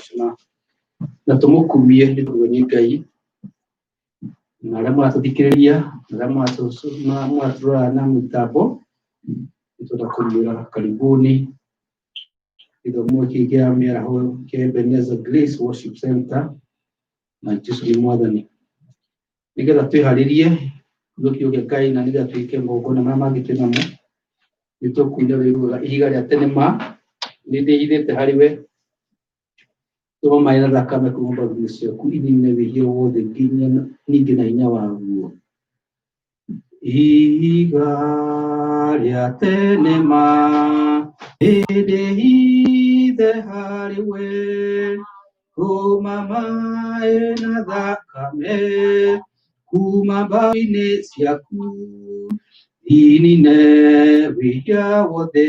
Tũmũgoce na tũmũkumie nĩ tondũ we nĩ Ngai. Na arĩa mũratũthikĩrĩria, na arĩa mũratũrora na mĩtambo, nĩtwenda kũmwĩra karibuni gĩthomo gĩkĩ kĩa mĩaraho kĩa Ebenezer Grace Worship Center, na Jesũ nĩ Mwathani. Nĩgetha twĩharĩrie kiugo kiugo kĩa Ngai na nĩgetha twĩke magongona marĩa mangĩ twĩ namo, nĩ tũkũina rwĩmbo rwa Ihiga rĩa Tene Ma, nĩ ndĩhithĩte harĩ we, tũma maĩ na thakame kuma mbaru-inĩ ciaku inine wĩhia wothe nginya ningĩ na hinya waguo. Ihiga rĩa tene ma, nĩndĩhithe harĩ we, tũma maĩ na thakame kuma mbaru-inĩ ciaku inine wĩhia wothe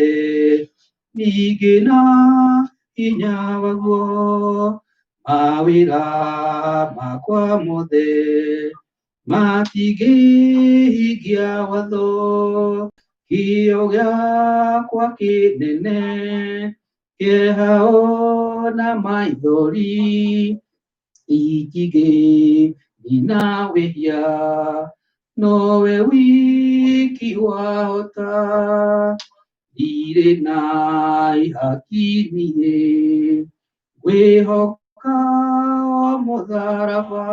ningĩ na hinya waguo. Mawĩra makwa mothe matingĩhingia watho, kĩo gĩakwa kĩnene kĩeha ona maithori itingĩnina wĩhia, nowe wiki wahota. Ndirĩ na ihaki niĩ, ngwĩhoka o mũtharaba,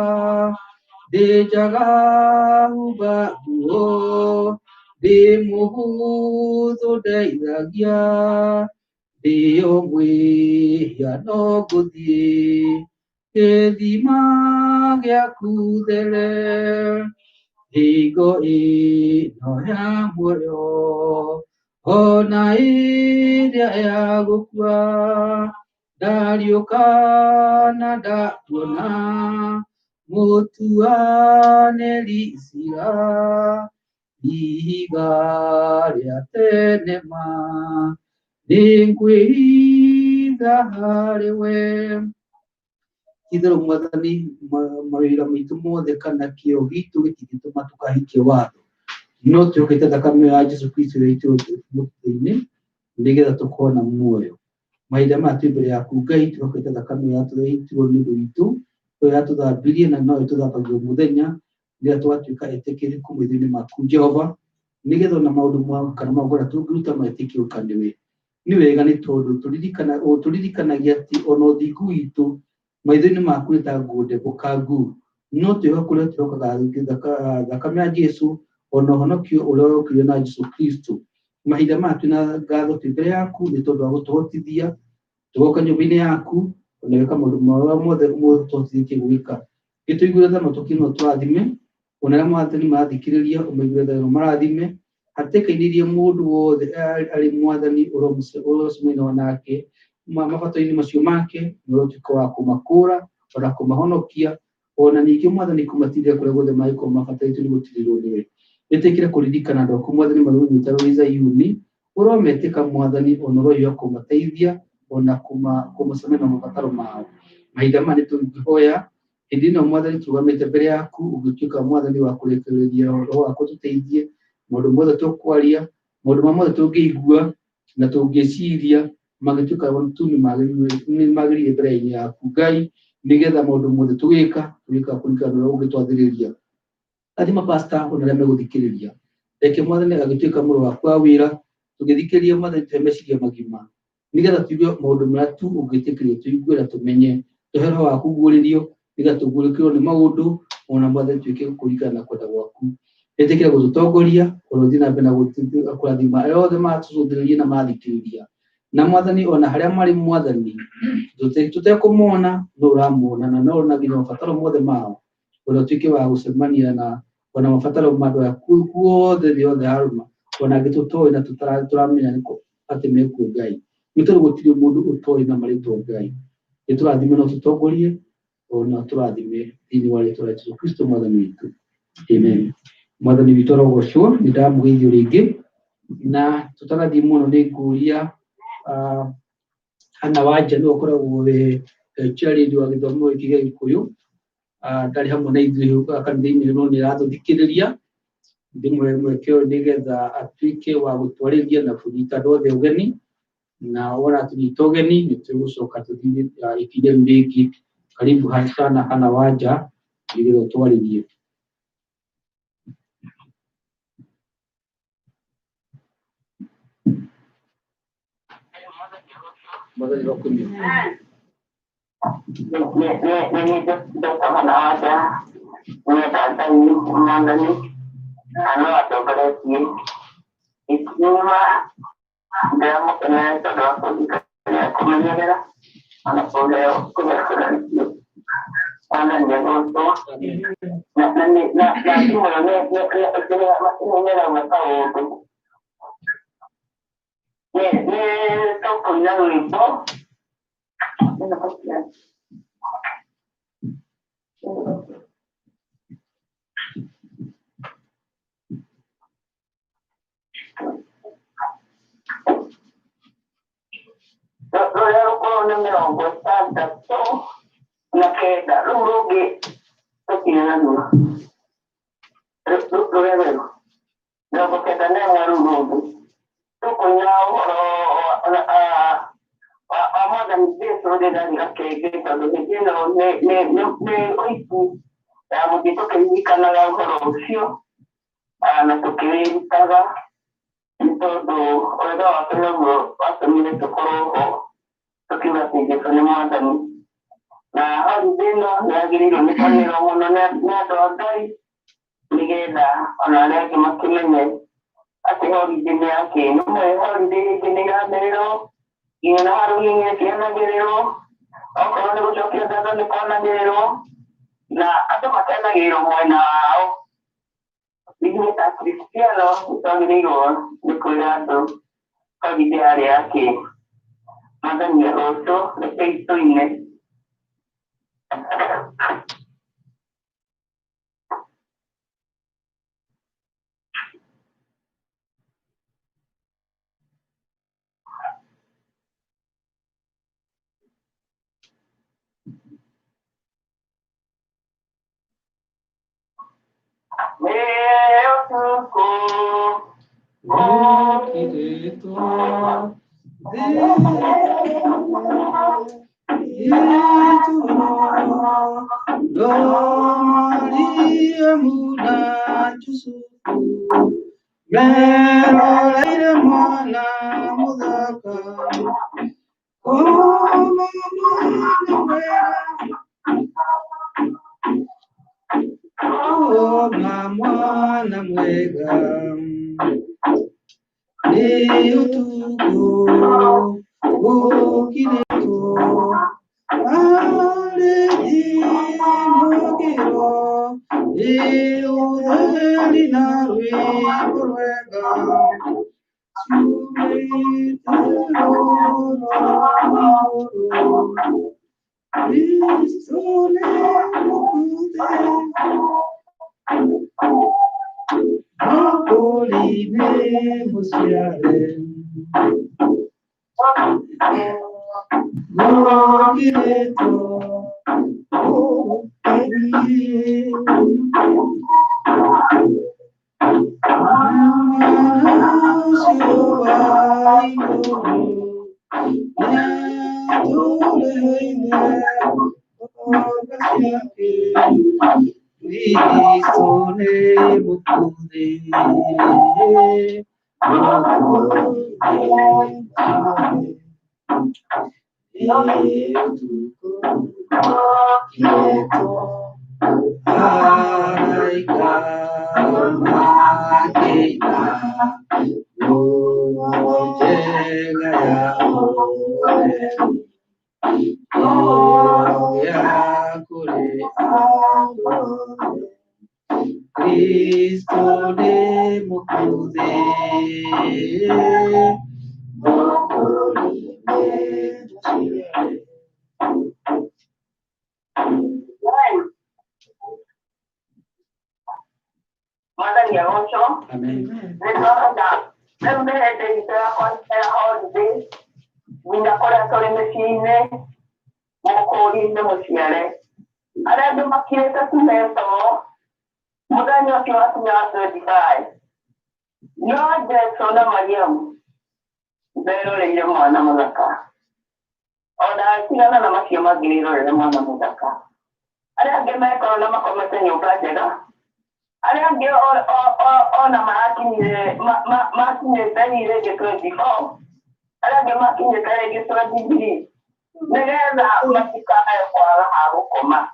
ndĩ njaga humba nguo, ndĩ mũhũthũ ndeithagia, ndĩ o mwĩhia no ngũthiĩ gĩthima gĩaku there, hingo ĩno ya muoyo ona ĩrĩa ya gũkua, ndariũka na ndakuona mũtuanĩri cira, ihiga rĩa tene ma, nĩngwĩhitha harĩ we. Itherũ Mwathani, mawĩra maitũ mothe kana kĩo gitũ gĩtingĩtũma tũkahingia watho, no twĩhokete thakame ya Jesũ Kristo ĩrĩa ĩitĩrwo mũtĩ-inĩ nĩgetha tũkorwo na muoyo. Mahinda maya twĩ mbere yaku Ngai, twĩhokete thakame ĩyo yaitirwo nĩ ũndũ witũ, ĩyo yatũthambirie na no ĩtũthambagia o mũthenya, nĩgetha tũgatuĩka etĩkĩrĩku maitho-inĩ maku Jehova, nĩgetha ona maũndũ kana magongona tũngĩruta metĩkĩrĩka nĩwe. Nĩ wega nĩ tondũ ũtũririkanagia atĩ ona ũthingu witũ maitho-inĩ maku nĩ ta nguo ndembũkangu, no twĩhoke ũrĩa twĩhokaga thakame ya Jesũ, ona ũhonokio ũrĩa wokire na Jesũ Kristo. Mahinda maya twĩna ngatho twĩ mbere yaku nĩ tondũ wa gũtũhotithia tũgoka nyũmba-inĩ yaku ona gwĩka maũndũ marĩa mothe ũtũhotithĩtie gwĩka. Gĩtũiguĩre tha na ũtũkenie na ũtũrathime, ona arĩa Mwathani marathikĩrĩria ũmaiguĩre tha na ũmarathime. Hatĩka-inĩ iria mũndũ wothe arĩ Mwathani ũrocemania nake mabato-inĩ macio make, nĩ ũrotuĩka wa kũmakũra ona kũmahonokia, ona ningĩ Mwathani kũmatirĩra kũrĩa guothe mangĩkorwo mabatarĩtio nĩ gũtirĩrwo nĩwe. Wĩtĩkĩre kũririkana andũ aku Mwathani marũgamĩte rũĩ Zayuni, ũrometĩka Mwathani ona ũrohiũha kũmateithia ona kũmacemania na mabataro mao. Mahinda maya nĩ tũngĩhoya hĩndĩ ĩno Mwathani tũrũgamĩte mbere yaku, ũngĩtuĩka Mwathani wa kũrekereria roho waku ũtũteithie maũndũ mothe tũkwaria, maũndũ marĩa mothe tũngĩigua na tũngĩciria mangĩtuĩka tu nĩ magĩrĩire mbere-inĩ yaku Ngai, nĩgetha maũndũ mothe tũgĩka tũgĩka kũringana na ũrĩa ũngĩtwathĩrĩria. Rathima pastor ona arĩa megũthikĩrĩria, reke Mwathani agĩtuĩka mũrũ waku wa wĩra, tũgĩthikĩrĩria Mwathani tũhe meciria magima, nĩgetha tũigue maũndũ marĩa tu ũngĩtĩkĩria tũigue na tũmenye. Tũhe roho waku guũrĩrio, nĩgetha tũguũrĩkĩrwo nĩ maũndũ ona Mwathani tuĩke kũringana na kwenda gwaku. Ĩtĩkĩra gũtũtongoria ona ũthiĩ na mbere na kũrathima arĩa othe maratũcũthĩrĩria na marathikĩrĩria. Na Mwathani ona harĩa marĩ Mwathani, tũtekũmona no ũramona na no ũrona nginya mabataro mothe mao, ona ũtuĩke wa gũcemania na ona mabataro ma andũ aya guothe thĩ yothe yarũma, ona angĩ tũtoĩ na tũramenya nĩkũ atĩ mekuo Ngai. Nĩ tondũ gũtirĩ mũndũ ũtoĩ na marĩtwa Ngai. Nĩ tũrathime na ũtũtongorie ona tũrathime thĩinĩ wa rĩtwa rĩa Jesũ Kristo Mwathani witũ. Amen. Mwathani witũ arogocwo, nĩ ndamũgeithio rĩngĩ na tũtanathiĩ mũno nĩ ngũria Hannah Wanja nĩwe ũkoragwo wĩ chairlady wa gĩthomo gĩkĩ gĩa Gĩkũyũ, ndarĩ hamwe na ithuĩ kanitha-inĩ no nĩ aratũthikĩrĩria, ndĩmũhe mweke ũyũ nĩgetha atuĩke wa gũtwarĩria na kũnyita andũ othe ũgeni Na wona tũnyita ũgeni nĩ tũgũcoka tũthiĩ ikinya rĩu rĩngĩ. Karibu sana Hana Wanja nĩgetha ũtwarĩrie. Mwathani arokumio. Ndetagwo Wanja, nyenda Ngai Mwathani na no atongoretie ikiuma. Ndĩramũkenera tondũ wa kũndirikania kũmenyerera ona kũheo kũheo. Mwathani agocwo. Amen. Na thimũ ĩyo macini nĩ ĩrauga kaũndũ nĩ tũkũina rwĩmbo. Rũrĩa rũkorwo nĩ 69, rũu rũngĩ tũtirĩ naruo, rũrĩa rwerũ 91, rũu rũngĩ tũkũina ũhoro wa Mwathani Jesũ rĩrĩa gakenge, tondũ hĩndĩ ĩno nĩ ũiku ya gũthiĩ tũkĩririkanaga ũhoro ũcio na tũkĩwĩrutaga, nĩ tondũ wega wake noguo watũmire tũkorwo ho tũkiuga atĩ Jesũ nĩ Mwathani. Na holiday ĩno nĩ yagĩrĩirwo nĩ kwanĩrĩrwo mũno nĩ andũ a Ngai, nĩgetha ona arĩa angĩ makĩmenye atĩ holiday nĩ yakĩ. Nĩ holiday ĩngĩ nĩ iranĩrĩrwo nginya na harũni ĩkĩanagĩrĩrwo, okorwo nĩ gũcokia ngatho nĩ kwanagĩrĩrwo na andũ makenagĩrĩrwo mwena wao. Ithuĩ ta Kristiano nĩ twagĩrĩirwo nĩ kwĩra andũ holiday yarĩ yakĩ. Mwathani agocwo. Rekei tũine. Nĩ ũtukũ Ũkirĩtwo thĩ no Mariamu na Jusufu meroreire mwana mũthaka. Koma mwana mwega, koma mwana mwega, nĩ ũtukũ gũkirĩtwo arĩthi makĩrwo nĩ ũtheri na rwĩmbo rwega ciumĩte rũrũ igũrũ. Kristo nĩ mũkuthĩ makũri-inĩ mũciare gũkirĩtwo mwana ũcio wa igũrũ nĩatũreheire mboga ciake. Kristo nĩ mũkuthĩ makũri-inĩ nĩ ũtukũ gũkirĩtwo araika makĩina nguo njega ya ũtheru ya kũrĩ andũ. Kristo nĩ mũkuthĩ makũri-inĩ mũciare. Mwathani agocwo. Amen. Nĩ twahota rĩu nĩ hĩndĩ itũ ya holiday nginya kũrĩa tũrĩ mĩciĩ-inĩ mũkũri-inĩ mũciare arĩa andũ makirĩte tumetwo mũthenya ũcio wakinya wa 25 no Jesũ na Mariamu. Nderoreire mwana mũthaka. Ona tigana na macio mangĩ wĩrorere mwana mũthaka. Arĩa angĩ mekorwo na makomete nyũmba njega. Arĩa angĩ ona marakinyire makinyĩte rĩngĩ 24. Arĩa angĩ makinyĩte rĩngĩ 23. Nĩgetha matikae kwaga ha gũkoma.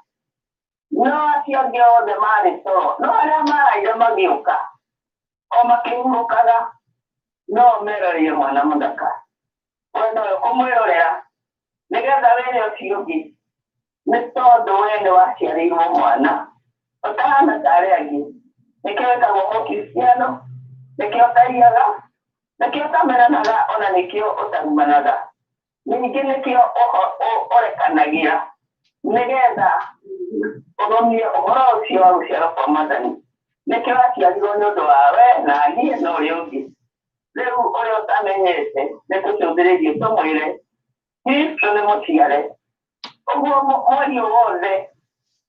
No acio angĩ othe marĩ toro. No arĩa maraire magĩũka o makĩhurũkaga no meroreire mwana mũthaka. We nowe ũkũmwĩrorera nĩgetha wĩre ũcio ũngĩ nĩ tondũ we nĩ waciarĩirwo mwana ũtahana ta arĩa angĩ. Nĩkĩo wĩtagwo mũkristiano, nĩkĩo ũtaiyaga, nĩkĩo ũtamenanaga, ona nĩkĩo ũtarumanaga. Ningĩ nĩkĩo ũrekanagĩra nĩgetha ũrũmie ũhoro ũcio wa gũciarwo kwa Mwathani. Nĩkĩo aciarirwo nĩ ũndũ wa we na niĩ na ũrĩa ũngĩ. Rĩu ũrĩa ũtamenyete nĩ tũcũthĩrĩrie tũmwĩre Kristo nĩ mũciare. Ũguo mweri ũyũ wothe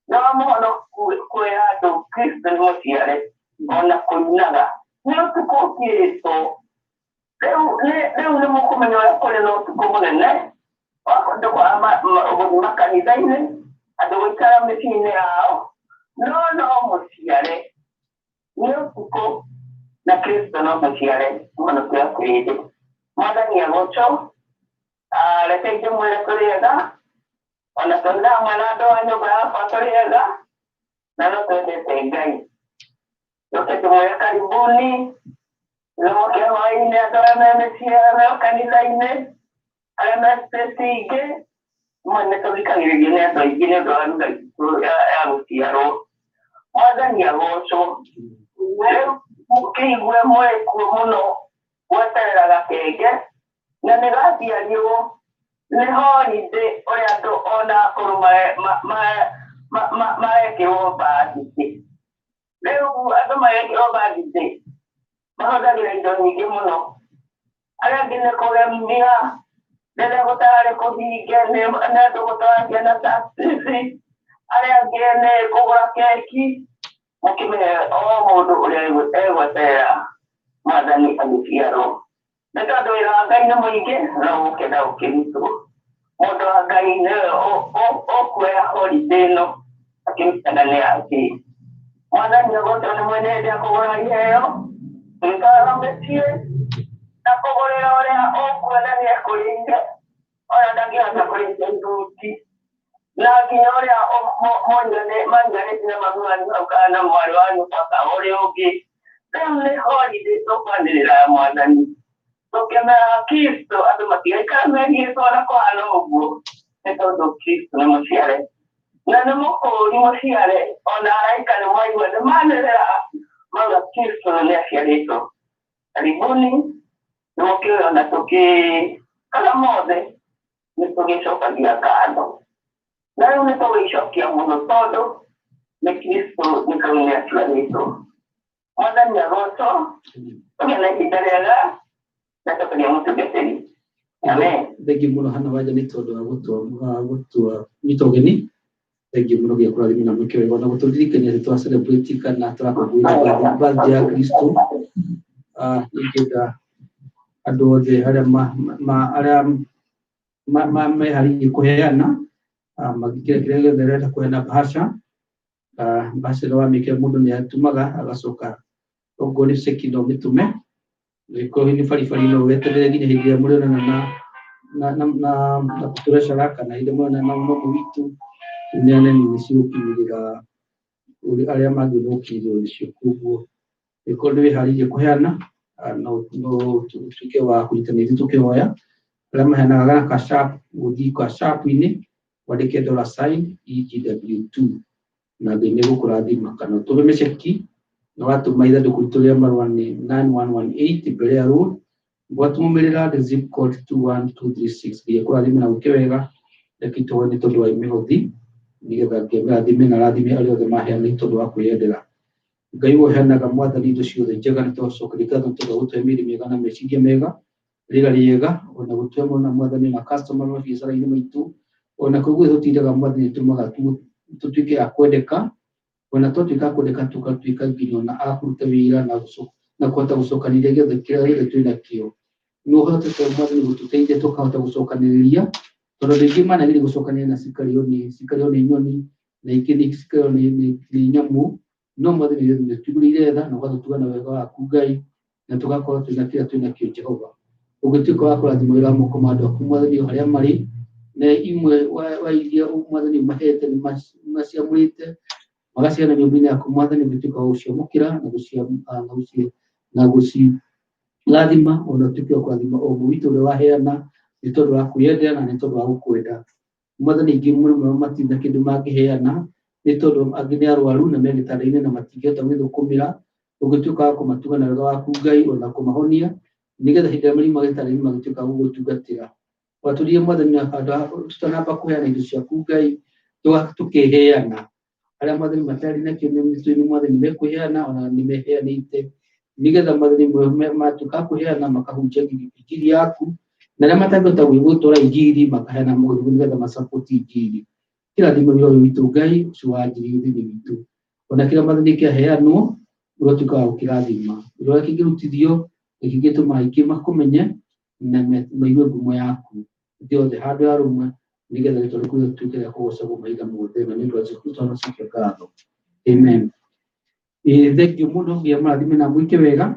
nĩ wa mũhonoku kwĩra andũ Kristo nĩ mũciare ona kũinaga. Nĩ ũtukũ ũkirĩtwo. Rĩu nĩ mũkũmenya ũrĩa kũrĩ na ũtukũ mũnene wa andũ kwaga gũthiĩ makanitha-inĩ, andũ gũikara mĩciĩ-inĩ yao, no no mũciare. Nĩ ũtukũ na Kristo no mũciare mũhonokia wa kĩrĩndĩ. Mwathani agocwo. Reke ndĩmwĩre tũrĩ ega, ona tũrĩ hamwe na andũ a nyũmba yakwa tũrĩ ega, na no twendete Ngai. Reke ndĩmwĩre karibuni, gĩthomo kĩa hwaĩ-inĩ andũ arĩa me mĩciĩ, arĩa me kanitha-inĩ, arĩa me state ingĩ, rĩmwe nĩ tũthikagĩrĩrio nĩ andũ aingĩ nĩ ũndũ wa lugha itũ ya gũciarwo. Mwathani agocwo. Rĩu mũkĩigue mwĩ kuo mũno gweterera gakenge, na nĩ gaciarirwo nĩ holiday ũrĩa andũ ona akũrũ marekĩrwo birthday. Rĩu andũ marekĩrwo birthday mahũthagĩra indo nyingĩ mũno. Arĩa angĩ nĩ kũgemia, rĩrĩa gũtararĩ kũhinge nĩ andũ gũtwara ciana taxi, arĩa angĩ nĩ kũgũra keki, mũkĩmenye o mũndũ ũrĩa egweterera Mwathani agĩciarwo. Nĩ tondũ wĩra wa Ngai nĩ mũingĩ no ũkenda ũkĩrutwo. Mũndũ wa Ngai nĩwe ũkuoya holiday ĩno akĩrutana nĩ yake. Mwathani agocwo nĩ mwene hĩndĩ ya kũgũra iheo, gũikaraga mĩciĩ na kũgũrĩra ũrĩa ũkuona nĩ ekũrĩire, ona ndangĩhota kũrĩkia ihuti. Na nginya ũrĩa mariganĩtie na mami wanyu hau kana na mwarĩ wanyu baba ũrĩa ũngĩ. Rĩu nĩ holiday tũkwanĩrĩra ya Mwathani. Tũkĩmera Kristo andũ matigaikara merigĩtwo na kũhana ũguo nĩ tondũ Kristo nĩ mũciare. Na nĩ mũkũũri mũciare ona araika nĩ mwaigua nĩ manĩrĩra mauga Kristo nĩ aciarĩtwo. Karibuni nĩ mũkĩũĩ ona tũkĩkaga mothe nĩ tũgĩcokagia ngatho. Na rĩu nĩ tũgũicokia mũno tondũ nĩ Kristo nĩ kau nĩ aciarĩtwo. Mwathani agocwo, tũgĩe na ihinda rĩega na tũkagĩa mũtungatĩri. Amen. Thengiũ mũno Hana Wanja nĩ tondũ wa gũtua nyita ũgeni. Thengiũ mũno gĩa kũrathima na mwĩke wega na gũtũririkania atĩ twa celebrate kana tũrakũngũĩra birthday ya Kristo. Ingĩenda andũ othe arĩa arĩa meharĩirie kũheana, kĩrĩa kĩrĩa gĩothe ũrenda kũheana bahasha, bahasha ĩno wamĩkĩra mũndũ nĩ atũmaga agacoka okorwo nĩ ceki no ũmĩtũme, angĩkorwo nĩ baribari no weterere nginya hĩndĩ ĩrĩa mũrĩonana na treasurer kana hĩndĩ ĩrĩa mũrĩonana na mũmwe witũ, ũneane nĩ cigũkinyĩrĩra arĩa magĩrĩirwo gũkinyĩrĩrwo nĩcio. Koguo angĩkorwo nĩ wĩharĩirie kũheana, no ũtuĩke wa kũnyitanĩra ithuĩ tũkĩhoya. Arĩa maheanaga na Cash App, ũgũthiĩ Cash App-inĩ wandĩke dollar sign EGW2 na Ngai nĩ egũkũrathima. Kana ũtũme mĩceki na watũma ithandũkũ ritũ rĩa marũa nĩ 9118 Berea Road, Gwatũmwo Maryland, zip code 21236. Ngai akũrathime na gwĩke wega. Reke tũhoe nĩ tondũ wa mĩhothi nĩgetha Ngai amĩrathime na arathime arĩa othe maheana nĩ tondũ wa kwĩyendera. Ngai we ũheanaga Mwathani indo ciothe njega nĩ twacokeria ngatho nĩ tondũ wa gũtũhe mĩĩrĩ mĩega na meciria mega, rĩera rĩega, ona gũtũhe mona Mwathani na customer mabiacara-inĩ maitũ, ona kũu guothe tũtindaga Mwathani tũmaga tũtuĩke a kwendeka, ona twatuĩka a kwendeka tũgatuĩka nginya ona a kũruta wĩra na kũhota gũcokanĩrĩria gĩothe kĩrĩa gĩothe twĩnakĩo. Nĩ ũhotete Mwathani gũtũteithia tũkahota gũcokanĩrĩria, tondũ andũ aingĩ manageria gũcokanĩrĩria na cikarĩo nĩ nyoni, na ingĩ nĩ cikarĩo nĩ nyamũ. No Mwathani nĩ tũigũrĩire tha na ũgatũtuga na wega waku Ngai, na tũgakorwo twĩna kĩrĩa twĩnakĩo. Jehova, ũngĩtuĩka wa kũrathima wĩra wa moko ma andũ aku Mwathani o harĩa marĩ, na imwe wa iria Mwathani ũmahete nĩ maciamũrĩte magaciana nyũmba-inĩ yaku Mwathani, ũngĩtuĩka wa gũciamũkĩra na gũcirathima, ona ũtuĩke wa kũrathima o ũmwe witũ ũrĩa waheana nĩ tondũ wa kwĩyendera na nĩ tondũ wa gũkwenda. Mwathani, aingĩ mũno mũno matirĩ na kĩndũ mangĩheana, nĩ tondũ angĩ nĩ arwaru na me gĩtanda-inĩ na matingĩhota gwĩthũkũmĩra. Ũngĩtuĩka wa kũmatuga na wega waku Ngai, ona kũmahonia, nĩgetha hĩndĩ ĩrĩa mariuma gĩtanda-inĩ magĩtuĩka a gũgũtungatĩra. Watũrire Mwathani, na handũ ha tũtanamba kũheana indo ciaku Ngai, tũkĩheana arĩa Mwathani matarĩ nakĩo nĩ Mwathani mekũheana, ona nĩ meheanĩte, nĩgetha Mwathani matuĩka a kũheana makahunjia injiri yaku, na arĩa matangĩhota gũtwara injiri makaheana mũgũrũ nĩgetha macapoti injiri. Kĩrathimo wĩra ũyũ witũ Ngai, ũcio wa njiri thĩinĩ witũ, ona kĩrĩa Mwathani kĩaheanwo ũrotuĩka wa gũkĩrathima, ũrĩa kĩngĩrutithio nĩ kĩngĩtũma aingĩ makũmenye na maigue ngumo yaku ithuothe handũ ya rũmwe, nĩgetha rĩtwa rĩaku rĩtuĩke rĩa kũgocagwo mahinda mothe, na nĩ ũndũ wa Jesũ Kristo tũcokia ngatho, amen. Ĩĩ, thank you mũno, gĩa mũrathime na mwĩke wega.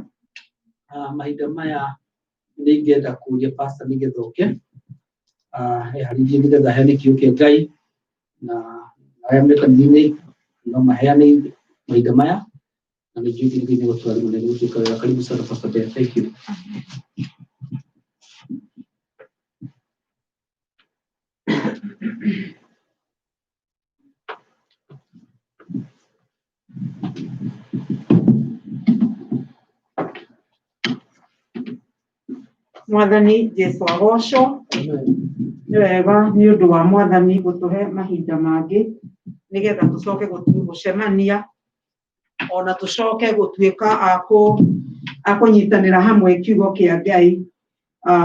Mahinda maya nĩ ingĩenda kũria pastor nĩgetha oke eharĩrie nĩgetha aheane kiugo kĩa Ngai, na arĩa me kanitha-inĩ no maheane mahinda maya, na nĩ njũĩ Ngai nĩ gũtũrathima na nĩ wega. Karibu sana, Pastor Ben. Thank you. Mwathani Jesu agocwo. Nĩ wega nĩ ũndũ wa Mwathani gũtũhe mahinda mangĩ nĩgetha tũcoke gũcemania, ona tũcoke gũtuĩka a kũnyitanĩra hamwe kiugo kĩa Ngai.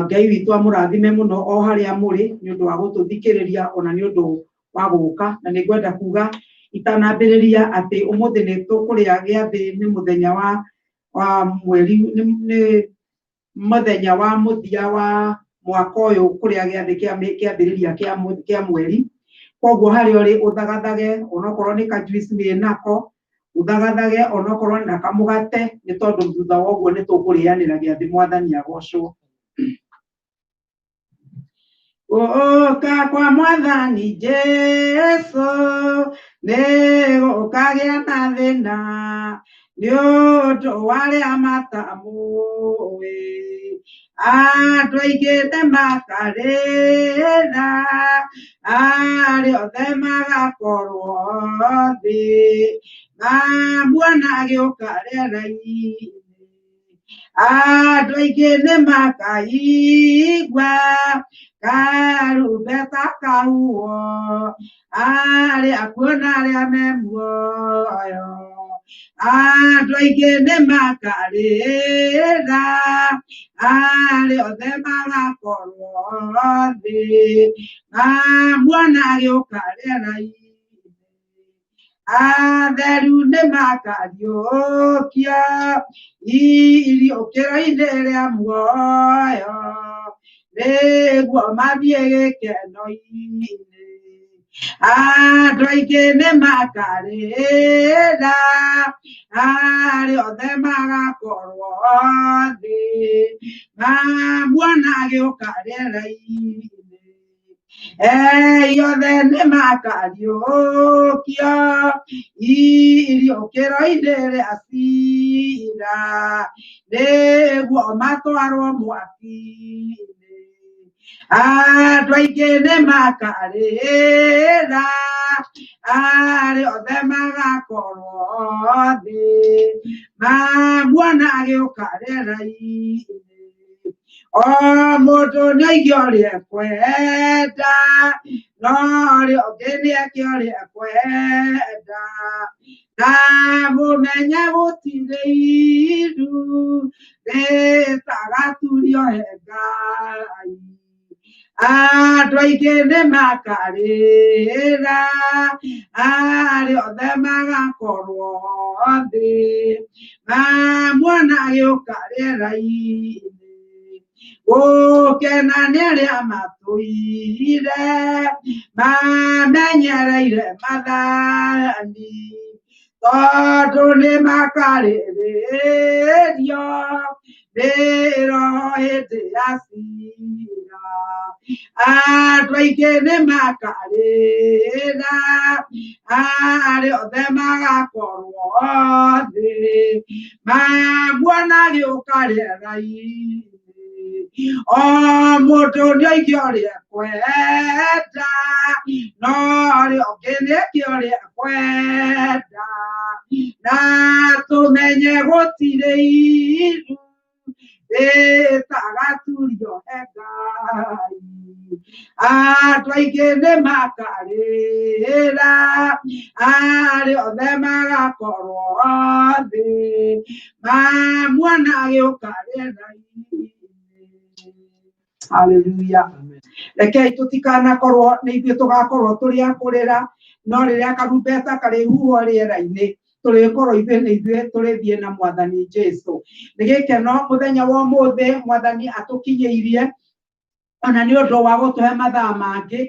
Ngai witũ amũrathime mũno o harĩa mũrĩ nĩ ũndũ wa gũtũthikĩrĩria, ona nĩ ũndũ wa gũka. Na nĩ ngwenda kuga itanambĩrĩria atĩ ũmũthĩ nĩ tũkũrĩa gĩathĩ, nĩ mũthenya wa mweri, nĩ mũthenya wa mũthia wa mwaka ũyũ kũrĩa gĩathĩ kĩambĩrĩria kĩa mweri. Koguo harĩa ũrĩ ũthagathage, onokorwo nĩ ka juice wĩ nako ũthagathage, onokorwo na kamũgate, nĩ tondũ thutha wa ũguo nĩ tũkũrĩanĩra gĩathĩ. Mwathani agocwo. Gũka kwa Mwathani Jesu nĩ gũkagĩa na thĩna nĩ ũndũ wa arĩa matamũĩ. Andũ aingĩ nĩ makarĩra, arĩa othe magakorwo thĩ mamuona agĩũka rĩera-inĩ. Andũ aingĩ nĩ makaigua karumbeta kahuhwo, arĩa akuũ na arĩa me muoyo. Andũ aingĩ nĩ makarĩra, arĩa othe magakorwo thĩ mamuona agĩũka rĩera-inĩ. Atheru nĩ makariũkio iriũkĩro-inĩ rĩa muoyo, nĩguo mathiĩ gĩkeno-inĩ. Andũ aingĩ nĩ makarĩra, arĩa othe magakorwo thĩ mamuona agĩũka rĩera-inĩ. Othe nĩ makariũkio iriũkĩro-inĩ rĩa cira, nĩguo matwarwo mwaki-inĩ. Andũ aingĩ nĩ makarĩra, arĩa othe magakorwo thĩ mamuona agĩũka rĩera-inĩ. O mũndũ nĩ oige ũrĩa ekwenda, no ũrĩa ũngĩ nĩ eke ũrĩa ekwenda, na mũmenye gũtirĩ iru rĩtagaturio he Ngai. Andũ aingĩ nĩ makarĩra, arĩa othe magakorwo thĩ mamuona agĩũka rĩera-inĩ. Gũkena nĩ arĩa matũire mamenyereire mathani tondũ nĩ makarĩrĩrio nĩ Roho hĩndĩ ya cira. Andũ aingĩ nĩ makarĩra, arĩa othe magakorwo thĩ mamuona agĩũka rĩera-inĩ. O mũndũ nĩoige ũrĩa ekwenda, no ũrĩa ũngĩ nĩeke ũrĩa ekwenda, na tũmenye gũtirĩ iru rĩtagaturio he Ngai. Andũ aingĩ nĩ makarĩra, arĩa othe magakorwo thĩ mamuona agĩũka rĩera-inĩ. Haleluya. Rekei tũtikanakorwo nĩ ithuĩ tũgakorwo tũrĩ a kũrĩra, no rĩrĩa karumbeta karĩhuhwo rĩera-inĩ tũrĩkorwo ithuĩ nĩ ithuĩ tũrĩthiĩ na Mwathani Jesu. Nĩ gĩkeno mũthenya wa ũmũthĩ Mwathani atũkinyĩirie, ona nĩ ũndũ wa gũtũhe mathaa mangĩ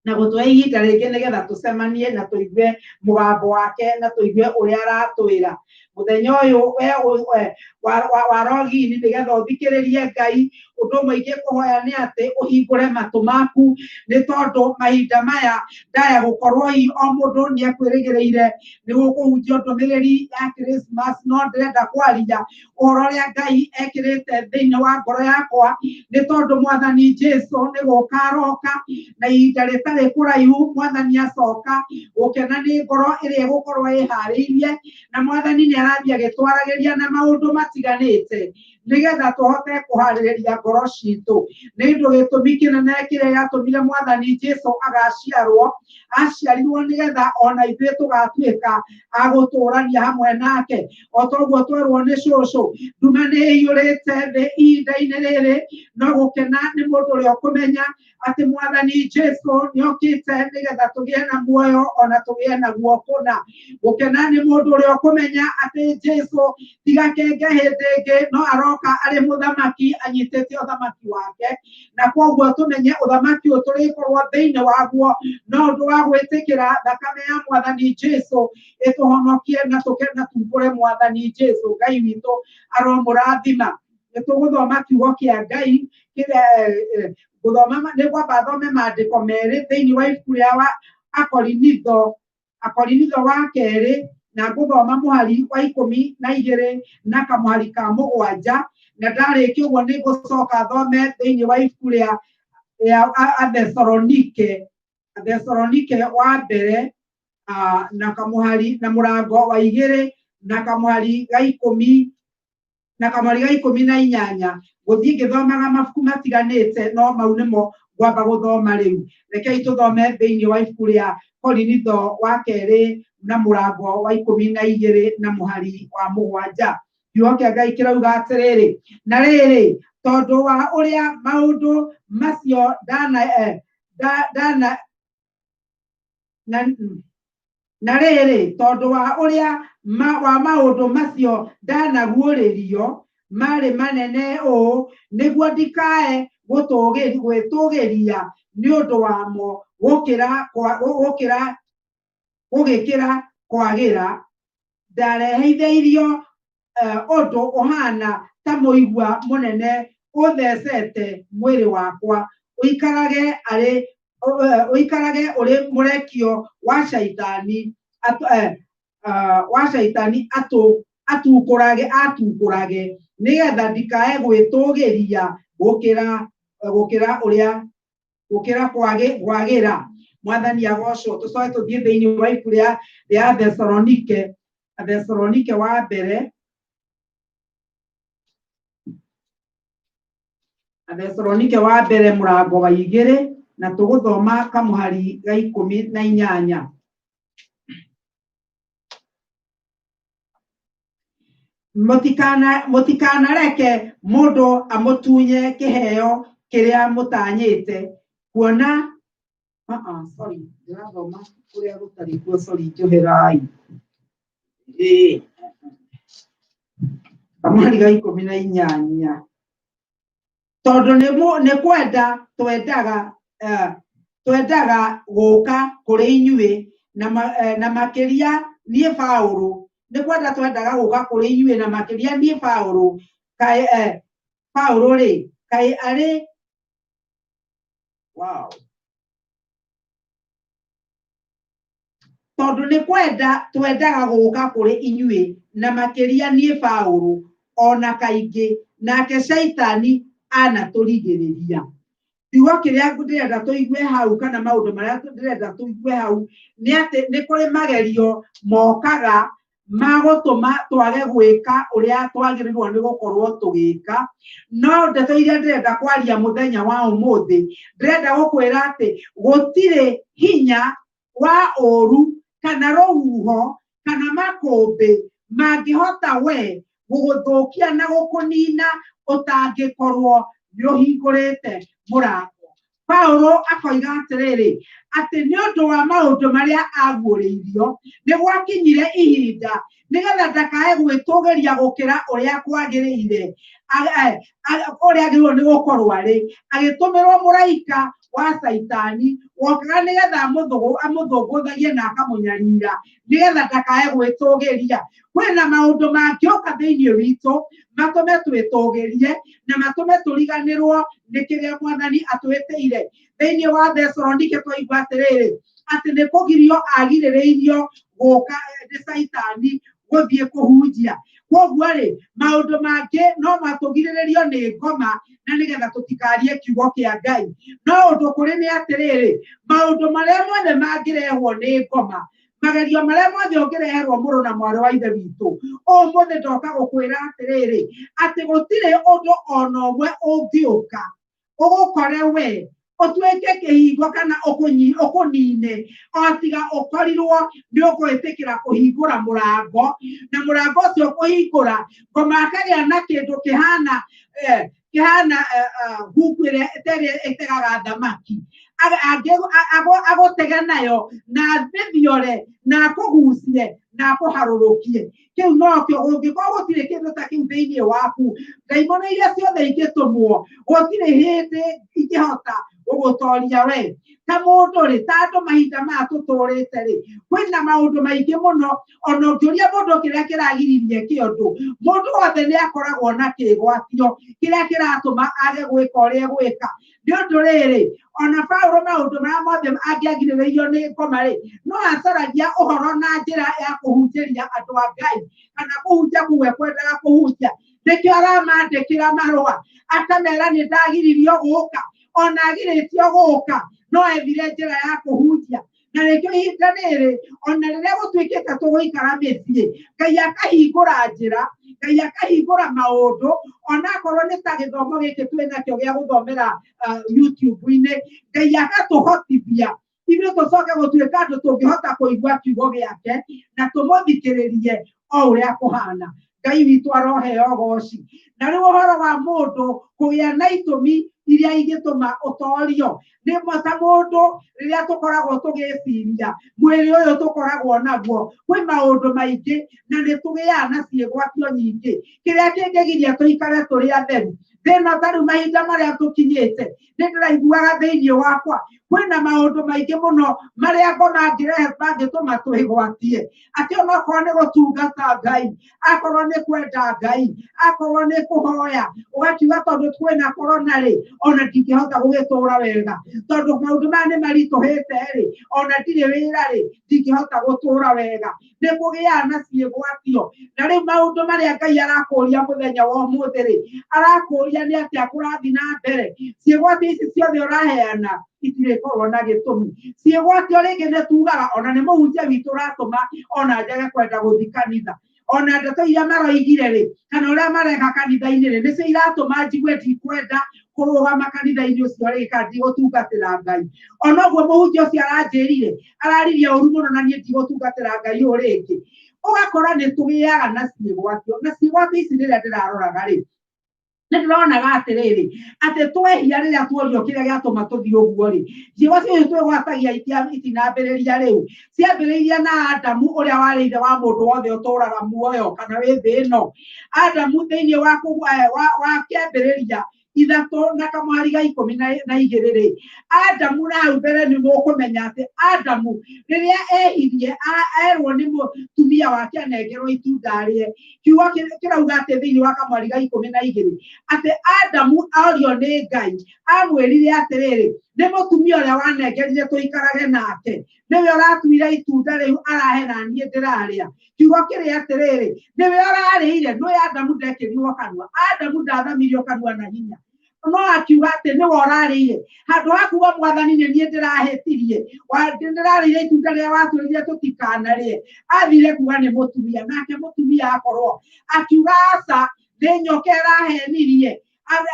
na gũtũhe ihinda rĩngĩ nĩgetha tũcemanie na tũigue mũgambo wake na tũigue ũrĩa aratwĩra. Mũthenya ũyũ we wa rogini nĩgetha ũthikĩrĩrie Ngai. Ũndũ ũmwe ingĩkũhoya nĩ atĩ ũhingũre matũ maku, nĩ tondũ mahinda maya ndaya gũkorwo hihi o mũndũ nĩ ekwĩrĩgĩrĩire nĩ gũkũhunjio ndũmĩrĩri ya Christmas, no ndĩrenda kwaria ũhoro ũrĩa Ngai ekĩrĩte thĩinĩ wa ngoro yakwa, nĩ tondũ Mwathani Jesu nĩ gũka aroka na ihinda rĩtarĩ kũraihu Mwathani acoka. Gũkena nĩ ngoro ĩrĩa ĩgũkorwo ĩharĩirie, na Mwathani nĩ arathiĩ agĩtwaragĩria na maũndũ matiganĩte nĩgetha tũhote kũharĩrĩria ngoro citũ. Nĩ ũndũ gĩtũmi kĩnene kĩrĩa gĩatũmire Mwathani Jesu agaciarwo, aciarirwo nĩgetha ona ithuĩ tũgatuĩka a gũtũrania hamwe nake. O toguo twerwo nĩ cũcũ, nduma nĩ ĩiyũrĩte thĩ ihinda-inĩ rĩrĩ, no gũkena nĩ mũndũ ũrĩa ũkũmenya atĩ Mwathani Jesu nĩokĩte nĩgetha tũgĩe na muoyo ona tũgĩe naguo kũna. Gũkena nĩ mũndũ ũrĩa ũkũmenya atĩ Jesu tiga kenge hĩndĩ ĩngĩ no aroka arĩ mũthamaki anyitĩte ũthamaki wake, na koguo tũmenye ũthamaki ũyũ tũrĩkorwo thĩinĩ waguo no ũndũ wa gwĩtĩkĩra thakame ya Mwathani Jesu ĩtũhonokie na tũke na tumbũre Mwathani Jesu. Ngai witũ aromũrathima. Nĩ tũgũthoma kiugo kĩa Ngai kĩrĩa gũthoma nĩ ngwamba thome maandĩko merĩ thĩinĩ wa ibuku rĩa wa Akorinitho wa kerĩ, na ngũthoma mũhari wa 12 na kamũhari ka 7, na ndarĩkia ũguo nĩ ngũcoka thome thĩinĩ wa ibuku rĩa Athesalonike wa mbere, na kamũhari na mũrango wa 2 na kamũhari ga 10 na kamũhari ga 18. Gũthiĩ ngĩthomaga mabuku matiganĩte, no mau nĩmo ngwamba gũthoma rĩu. Rekei tũthome thĩinĩ wa ibuku rĩa Korinitho wa kerĩ na mũrango wa 12 na mũhari wa 7. Kiugo kĩa Ngai kĩrauga atĩrĩrĩ, na rĩrĩ, tondũ wa ũrĩa maũndũ macio ndana na rĩrĩ, tondũ wa ũrĩa wa maũndũ macio ndanaguũrĩrio marĩ manene ũũ, nĩguo ndikae gwĩtũgĩria nĩ ũndũ wamo gũgĩkĩra kwagĩra, ndareheithĩirio ũndũ ũhana ta mũigua mũnene ũthecete mwĩrĩ wakwa, ũikarage ũrĩ mũrekio wa Shaitani, atukũrage nĩgetha ndikae gwĩtũgĩria gũkĩra kwagĩra. Mwathani agocwo. Tũcoke tũthiĩ thĩinĩ wa ibuku rĩa Athesalonike wa mbere, Athesalonike wa mbere mũrango wa 2, na tũgũthoma kamũhari ga 18. Mũtikanareke mũndũ amũtunye kĩheo kĩrĩa mũtanyĩte kuona. Sorry, ndĩrathoma kũrĩa gũtarĩ kuo, sorry, njoherai. Kamũhari ga 18. Tondũ nĩ kwenda twendaga twendaga gũka kũrĩ inyuĩ na makĩria niĩ Paũlũ, nĩ kwenda twendaga gũka kũrĩ inyuĩ na makĩria niĩ Paũlũ, kaĩ Paũlũ rĩ, kaĩ arĩ wow. Tondũ nĩ kwenda twendaga gũka kũrĩ inyuĩ na makĩria niĩ Paũlũ, ona kaingĩ nake Shaitani anatũrigĩrĩria. Kiugo kĩrĩa ndĩrenda tũigue hau kana maũndũ marĩa ndĩrenda tũigue hau nĩ atĩ nĩ kũrĩ magerio mokaga ma gũtũma twage gwĩka ũrĩa twagĩrĩirwo nĩ gũkorwo tũgĩka. No ndeto iria ndĩrenda kwaria mũthenya wa ũmũthĩ, ndĩrenda gũkwĩra atĩ gũtirĩ hinya wa ũru kana rũhuho kana makũmbĩ mangĩhota we gũgũthũkia na gũkũnina ũtangĩkorwo nĩ ũhingũrĩte mũrango. Paulo akoiga atĩrĩrĩ, atĩ nĩ ũndũ wa maũndũ marĩa aguũrĩirio, nĩ gwakinyire ihinda nĩgetha ndakae gwĩtũgĩria gũkĩra ũrĩa kwagĩrĩire, ũrĩa agĩrĩirwo nĩ gũkorwo arĩ, agĩtũmĩrwo mũraika wa Caitani wokaga nĩgetha amũthũngũthagie na akamũnyarira nĩgetha ndakae gwĩtũgĩria. Kwĩna maũndũ mangĩũka thĩinĩ witũ matũme twĩtũgĩrie na matũme tũriganĩrwo nĩ kĩrĩa Mwathani atwĩtĩire. Thĩinĩ wa Thesalonike twaigua atĩrĩrĩ, atĩ nĩ kũgirio agirĩrĩirio gũka nĩ Caitani gũthiĩ kũhunjia. Koguo rĩ, maũndũ mangĩ no matũgirĩrĩrio nĩ ngoma na nĩgetha tũtikarie kiugo kĩa Ngai. No ũndũ kũrĩ nĩ atĩrĩrĩ, maũndũ marĩa mothe mangĩrehwo nĩ ngoma, magerio marĩa mothe ũngĩreherwo mũrũ na mwarĩ wa ithe witũ, ũmũthĩ ndoka gũkwĩra atĩrĩrĩ, atĩ gũtirĩ ũndũ ona ũmwe ũngĩũka ũgũkore we ũtuĩke kĩhingo kana ũkũnine, o tiga ũkorirwo nĩ ũkwĩtĩkĩra kũhingũra mũrango, na mũrango ũcio kũhingũra ngoma akagĩa na kĩndũ kĩhana kĩhana huku ĩrĩa ĩrĩa ĩtegaga thamaki, agũtege nayo na thithiore na akũgucie na akũharũrũkie. Kĩu nokĩo ũngĩkorwo gũtirĩ kĩndũ ta kĩu thĩinĩ waku, ndaimono iria ciothe ingĩtũmwo gũtirĩ hĩndĩ ingĩhota gũgũtoria we. Ta mũndũ rĩ, ta andũ mahinda maya tũtũrĩte rĩ, kwĩna maũndũ maingĩ mũno. Ona ũngĩũria mũndũ kĩrĩa kĩragiririe kĩũndũ, mũndũ wothe nĩ akoragwo na kĩgwatio kĩrĩa kĩratũma age gwĩka ũrĩa egwĩka. Nĩ ũndũ rĩrĩ, ona Paulo maũndũ marĩa mothe angĩagirĩrĩirio nĩ ngoma rĩ, no acaragia ũhoro na njĩra ya kũhunjĩria andũ a Ngai kana kũhunjia kũu ekwendaga kũhunjia. Nĩkĩo aramandĩkĩra marũa akamera nĩ ndagiririo gũka, ona agirĩtio gũka no ethire njĩra ya kũhunjia. Na nĩkĩo ihinda rĩrĩ, ona rĩrĩa gũtuĩkĩte tũgũikara mĩciĩ, Ngai akahingũra njĩra, Ngai akahingũra maũndũ, ona akorwo nĩ ta gĩthomo gĩkĩ twĩ nakĩo gĩa gũthomera YouTube-inĩ, Ngai agatũhotithia ithuĩ tũcoke gũtuĩka andũ tũngĩhota kũigua kiugo gĩake na tũmũthikĩrĩrie o ũrĩa kũhana. Ngai witũ aroheo ũgoci. Na rĩu ũhoro wa mũndũ kũgĩa na itũmi iria ingĩtũma ũtorio, nĩ ta mũndũ rĩrĩa tũkoragwo tũgĩciria mwĩrĩ ũyũ tũkoragwo naguo, kwĩ maũndũ maingĩ na nĩ tũgĩaga na ciĩgwatio nyingĩ. Kĩrĩa kĩngĩgiria tũikare tũrĩ atheru, thĩna ta rĩu mahinda marĩa tũkinyĩte, nĩ ndĩraiguaga thĩinĩ wakwa kwĩna maũndũ maingĩ mũno marĩa ngoma angĩrehe mangĩtũma twĩgwatie. Atĩ onokorwo nĩ gũtungata Ngai, akorwo nĩ kwenda Ngai, akorwo nĩ kũhoya, ũgakiuga tondũ kwĩna korona rĩ, ona ndingĩhota gũgĩtũra wega, tondũ maũndũ maya nĩ maritũhĩte rĩ, ona ndirĩ wĩra rĩ, ndingĩhota gũtũra wega. Nĩ kũgĩaga na ciĩgwatio. Na rĩu maũndũ marĩa Ngai arakũria mũthenya wa ũmũthĩ rĩ, arakũria nĩ atĩa kũrathiĩ na mbere. Ciĩgwatio ici ciothe ũraheana itirĩkorwo na gĩtũmi. Ciĩgwatio rĩngĩ nĩ tugaga ona nĩ mũhunjia witũ ũratũma ona njage kwenda gũthiĩ kanitha, ona ndeto iria maroigire rĩ, kana ũrĩa mareka kanitha-inĩ rĩ, nĩcio iratũma njigue ndikwenda kũrũgama kanitha-inĩ ũcio rĩ, kana ndigũtungatĩra Ngai. Ona ũguo mũhunjia ũcio aranjĩrire, araririe ũru mũno na niĩ ndigũtungatĩra Ngai ũyũ rĩngĩ. Ũgakora nĩ tũgĩaga na ciĩgwatio, na ciĩgwatio ici rĩrĩa ndĩraroraga rĩ, nĩ ndĩronaga atĩrĩrĩ, atĩ twehia rĩrĩa tuorio kĩrĩa gĩatũma tũthiĩ ũguo rĩ, ciĩgwatio icio twĩgwatagia itinambĩrĩria rĩu, ciambĩrĩirie na Adamu ũrĩa warĩ ithe wa mũndũ wothe ũtũraga muoyo kana wĩ thĩ ĩno. Adamu thĩinĩ wa kĩambĩrĩria ithatũ na kamwari ga ikũmi na igĩrĩ rĩ, Adamu na hau mbere nĩ mũkũmenya atĩ Adamu rĩrĩa ehirie erwo nĩ mũtumia wake anengerwo itunda arĩe, kiugo kĩrauga atĩ thĩinĩ wa kamwari ga ikũmi na igĩrĩ atĩ Adamu orio nĩ Ngai amwĩrire atĩrĩrĩ, nĩ mũtumia ũrĩa wanengerire tũikarage nake, nĩwe ũratuire itunda rĩu arahe na niĩ ndĩrarĩa. Kiugo kĩrĩ atĩrĩrĩ, nĩwe ũrarĩire, nĩwe Adamu ndekĩrirwo kanua, Adamu ndathamirio kanua na hinya, no akiuga atĩ nĩwe ũrarĩire. Handũ ha kuga mwathani nĩ niĩ ndĩrahĩtirie, ndĩrarĩire itunda rĩrĩa watwĩrire tũtikanarĩe, athire kuga nĩ mũtumia, nake mũtumia akorwo akiuga aca, nĩ nyoka ĩrahenirie,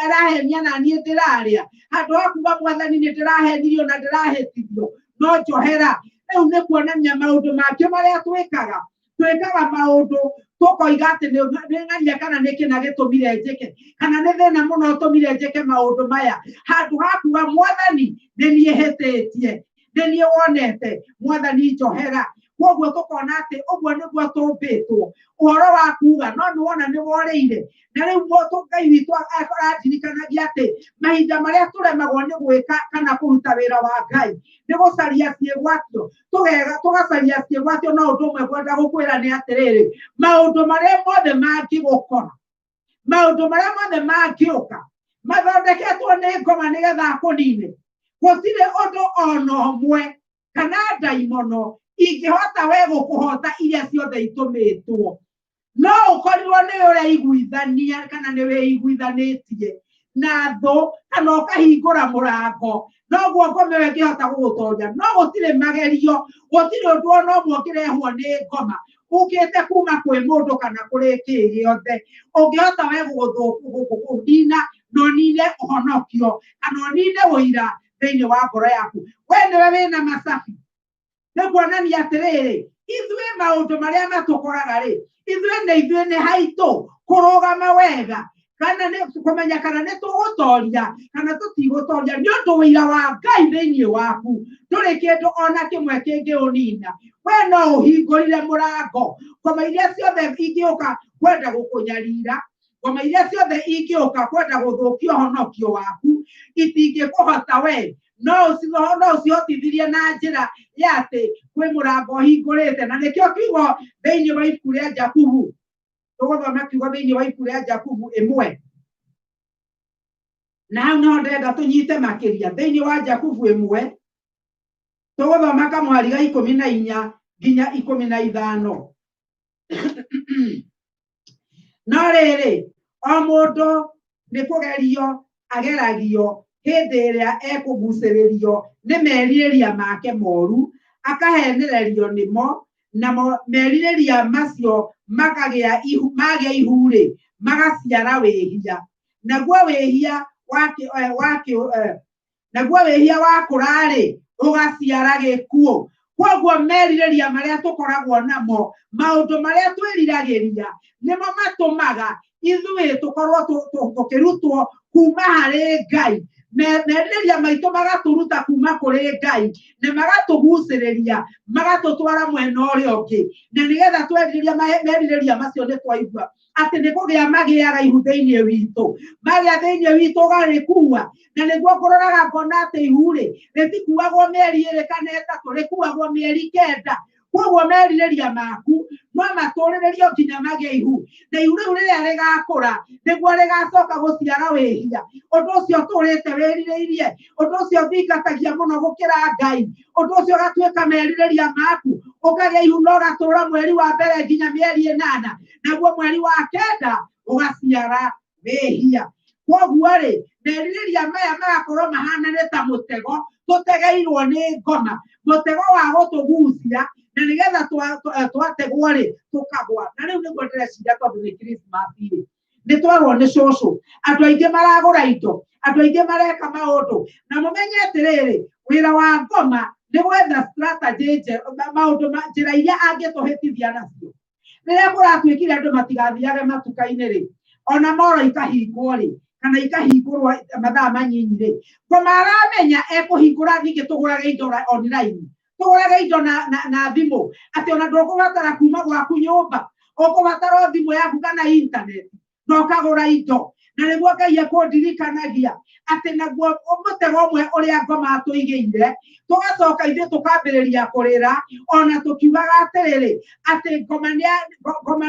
arahenia na niĩ ndĩrarĩa. Handũ ha kuga mwathani nĩ ndĩrahenirio na ndĩrahĩtithio, no njohera. Rĩu nĩ kuonania maũndũ mangĩ marĩa twĩkaga, twĩkaga maũndũ tũkoiga atĩ nĩ ng'ania kana nĩ kĩna gĩtũmire njĩke, kana nĩ thĩna mũno ũtũmire njĩke maũndũ maya. Handũ ha kuga mwathani nĩ niĩ hĩtĩtie, nĩ niĩ wonete, mwathani njohera. Koguo tũkona atĩ ũguo nĩguo tũmbĩtwo, ũhoro wa kuga no nĩ wona nĩ worĩire. Na rĩu Ngai witũ arandirikanagia atĩ mahinda marĩa tũremagwo nĩ gwĩka kana kũruta wĩra wa Ngai nĩ gũcaria ciĩgwatio, tũgacaria ciĩgwatio. No ũndũ ũmwe ngwenda gũkwĩra nĩ atĩrĩrĩ, maũndũ marĩa mothe mangĩgũkora, maũndũ marĩa mothe mangĩũka mathondeketwo nĩ ngoma nĩgetha akũnine, gũtirĩ ũndũ ona ũmwe kana ndaimono ingĩhota we gũkũhota iria ciothe itũmĩtwo. No ũkorirwo nĩ ũreiguithania kana nĩ wĩiguithanĩtie na thũ, kana ũkahingũra mũrango, noguo ngoma ĩyo ĩngĩhota gũgũtoria. No gũtirĩ magerio, gũtirĩ ũndũ ona ũmwe ũngĩrehwo nĩ ngoma ũkĩte kuma kwĩ mũndũ kana kũrĩ kĩĩ gĩothe ũngĩhota we gũkũnina na ũnine ũhonokio kana ũnine ũira thĩinĩ wa ngoro yaku. We nĩwe wĩna macabi. Nĩ kuonania atĩrĩrĩ, ithuĩ maũndũ marĩa matũkoraga rĩ, ithuĩ nĩ ithuĩ nĩ haitũ kũrũgama wega, kana nĩ kũmenya kana nĩ tũgũtoria kana tũtigũtoria, nĩ ũndũ ũira wa Ngai thĩinĩ waku ndũrĩ kĩndũ ona kĩmwe kĩngĩũnina. We no ũhingũrire mũrango, ngoma iria ciothe ingĩũka kwenda gũkũnyarira, ngoma iria ciothe ingĩũka kwenda gũthũkia ũhonokio waku itingĩkũhota we, no ũcihotithirie na njĩra ya atĩ kwĩ mũrango ũhingũrĩte. Na nĩkĩo kiugo thĩinĩ wa ibuku rĩa Jakubu, tũgũthoma kiugo thĩinĩ wa ibuku rĩa Jakubu ĩmwe, na hau niho ndĩrenda tũnyite makĩria. Thĩinĩ wa Jakubu ĩmwe tũgũthoma kamwari ga 14 nginya 15. No rĩrĩ, o mũndũ nĩ kũgerio ageragio hĩndĩ ĩrĩa ekũgucĩrĩrio nĩ merirĩria make moru, akahenererio nĩmo, namo merirĩria macio makagĩa ihu, magĩa ihu-rĩ, magaciara wĩhia. Naguo wĩhia naguo wĩhia wakũra-rĩ, ũgaciara gĩkuũ. Koguo merirĩria marĩa tũkoragwo namo, maũndũ marĩa twĩriragĩria, nĩmo matũmaga ithuĩ tũkorwo tũkĩrutwo kuma harĩ Ngai. Merirĩria maitũ magatũruta kuma kũrĩ Ngai na magatũgucĩrĩria, magatũtwara mwena ũrĩa ũngĩ. Na nĩgetha twerirĩria merirĩria macio nĩ twaigua atĩ nĩ kũgĩa magĩaga ihu thĩinĩ witũ, magĩa thĩinĩ witũ ũgarĩkua. Na nĩguo ngũroraga ngona atĩ ihu-rĩ rĩtikuagwo mĩeri ĩrĩ kana ĩtatũ, rĩkuagwo mĩeri 9. Koguo merirĩria maku no matũrĩrĩrio nginya magĩe ihu, na ihu rĩu rĩrĩa rĩgakũra nĩguo rĩgacoka gũciara wĩhia. Ũndũ ũcio ũtũrĩte wĩrirĩirie, ũndũ ũcio ũthingatagia mũno gũkĩra Ngai, ũndũ ũcio ũgatuĩka merirĩria maku, ũkagĩa ihu na ũgatũra mweri wa mbere nginya mĩeri 8, naguo mweri wa 9 ũgaciara wĩhia. Koguo rĩ, merirĩria maya magakorwo mahanane ta mũtego tũtegeirwo nĩ ngoma, mũtego wa gũtũgucia, na nĩgetha twategwo rĩ tũkagwa. Na rĩu nĩguo ndĩreciria tondũ nĩ Christmas rĩ, nĩ twerwo nĩ cũcũ, andũ aingĩ maragũra indo, andũ aingĩ mareka maũndũ. Na mũmenye atĩrĩrĩ, wĩra wa ngoma nĩ gwetha strategy njerũ, maũndũ ma njĩra iria angĩtũhĩtithia nacio. Rĩrĩa kũratuĩkire andũ matigathiage matuka-inĩ rĩ, ona moro ikahingwo rĩ, kana ikahingũrwo mathaa manyinyi rĩ, ngoma aramenya ekũhingũra ningĩ tũgũrage indo online, tũgũrage indo na thimũ, atĩ ona ndũkũbatara kuma gwaku nyũmba, ũkũbatara o thimũ yaku kana internet na ũkagũra indo. Na nĩguo Ngai ekũndirikanagia atĩ naguo mũtego ũmwe ũrĩa ngoma atũigĩire, tũgacoka ithuĩ tũkambĩrĩria kũrĩra ona tũkiugaga atĩrĩrĩ, atĩ ngoma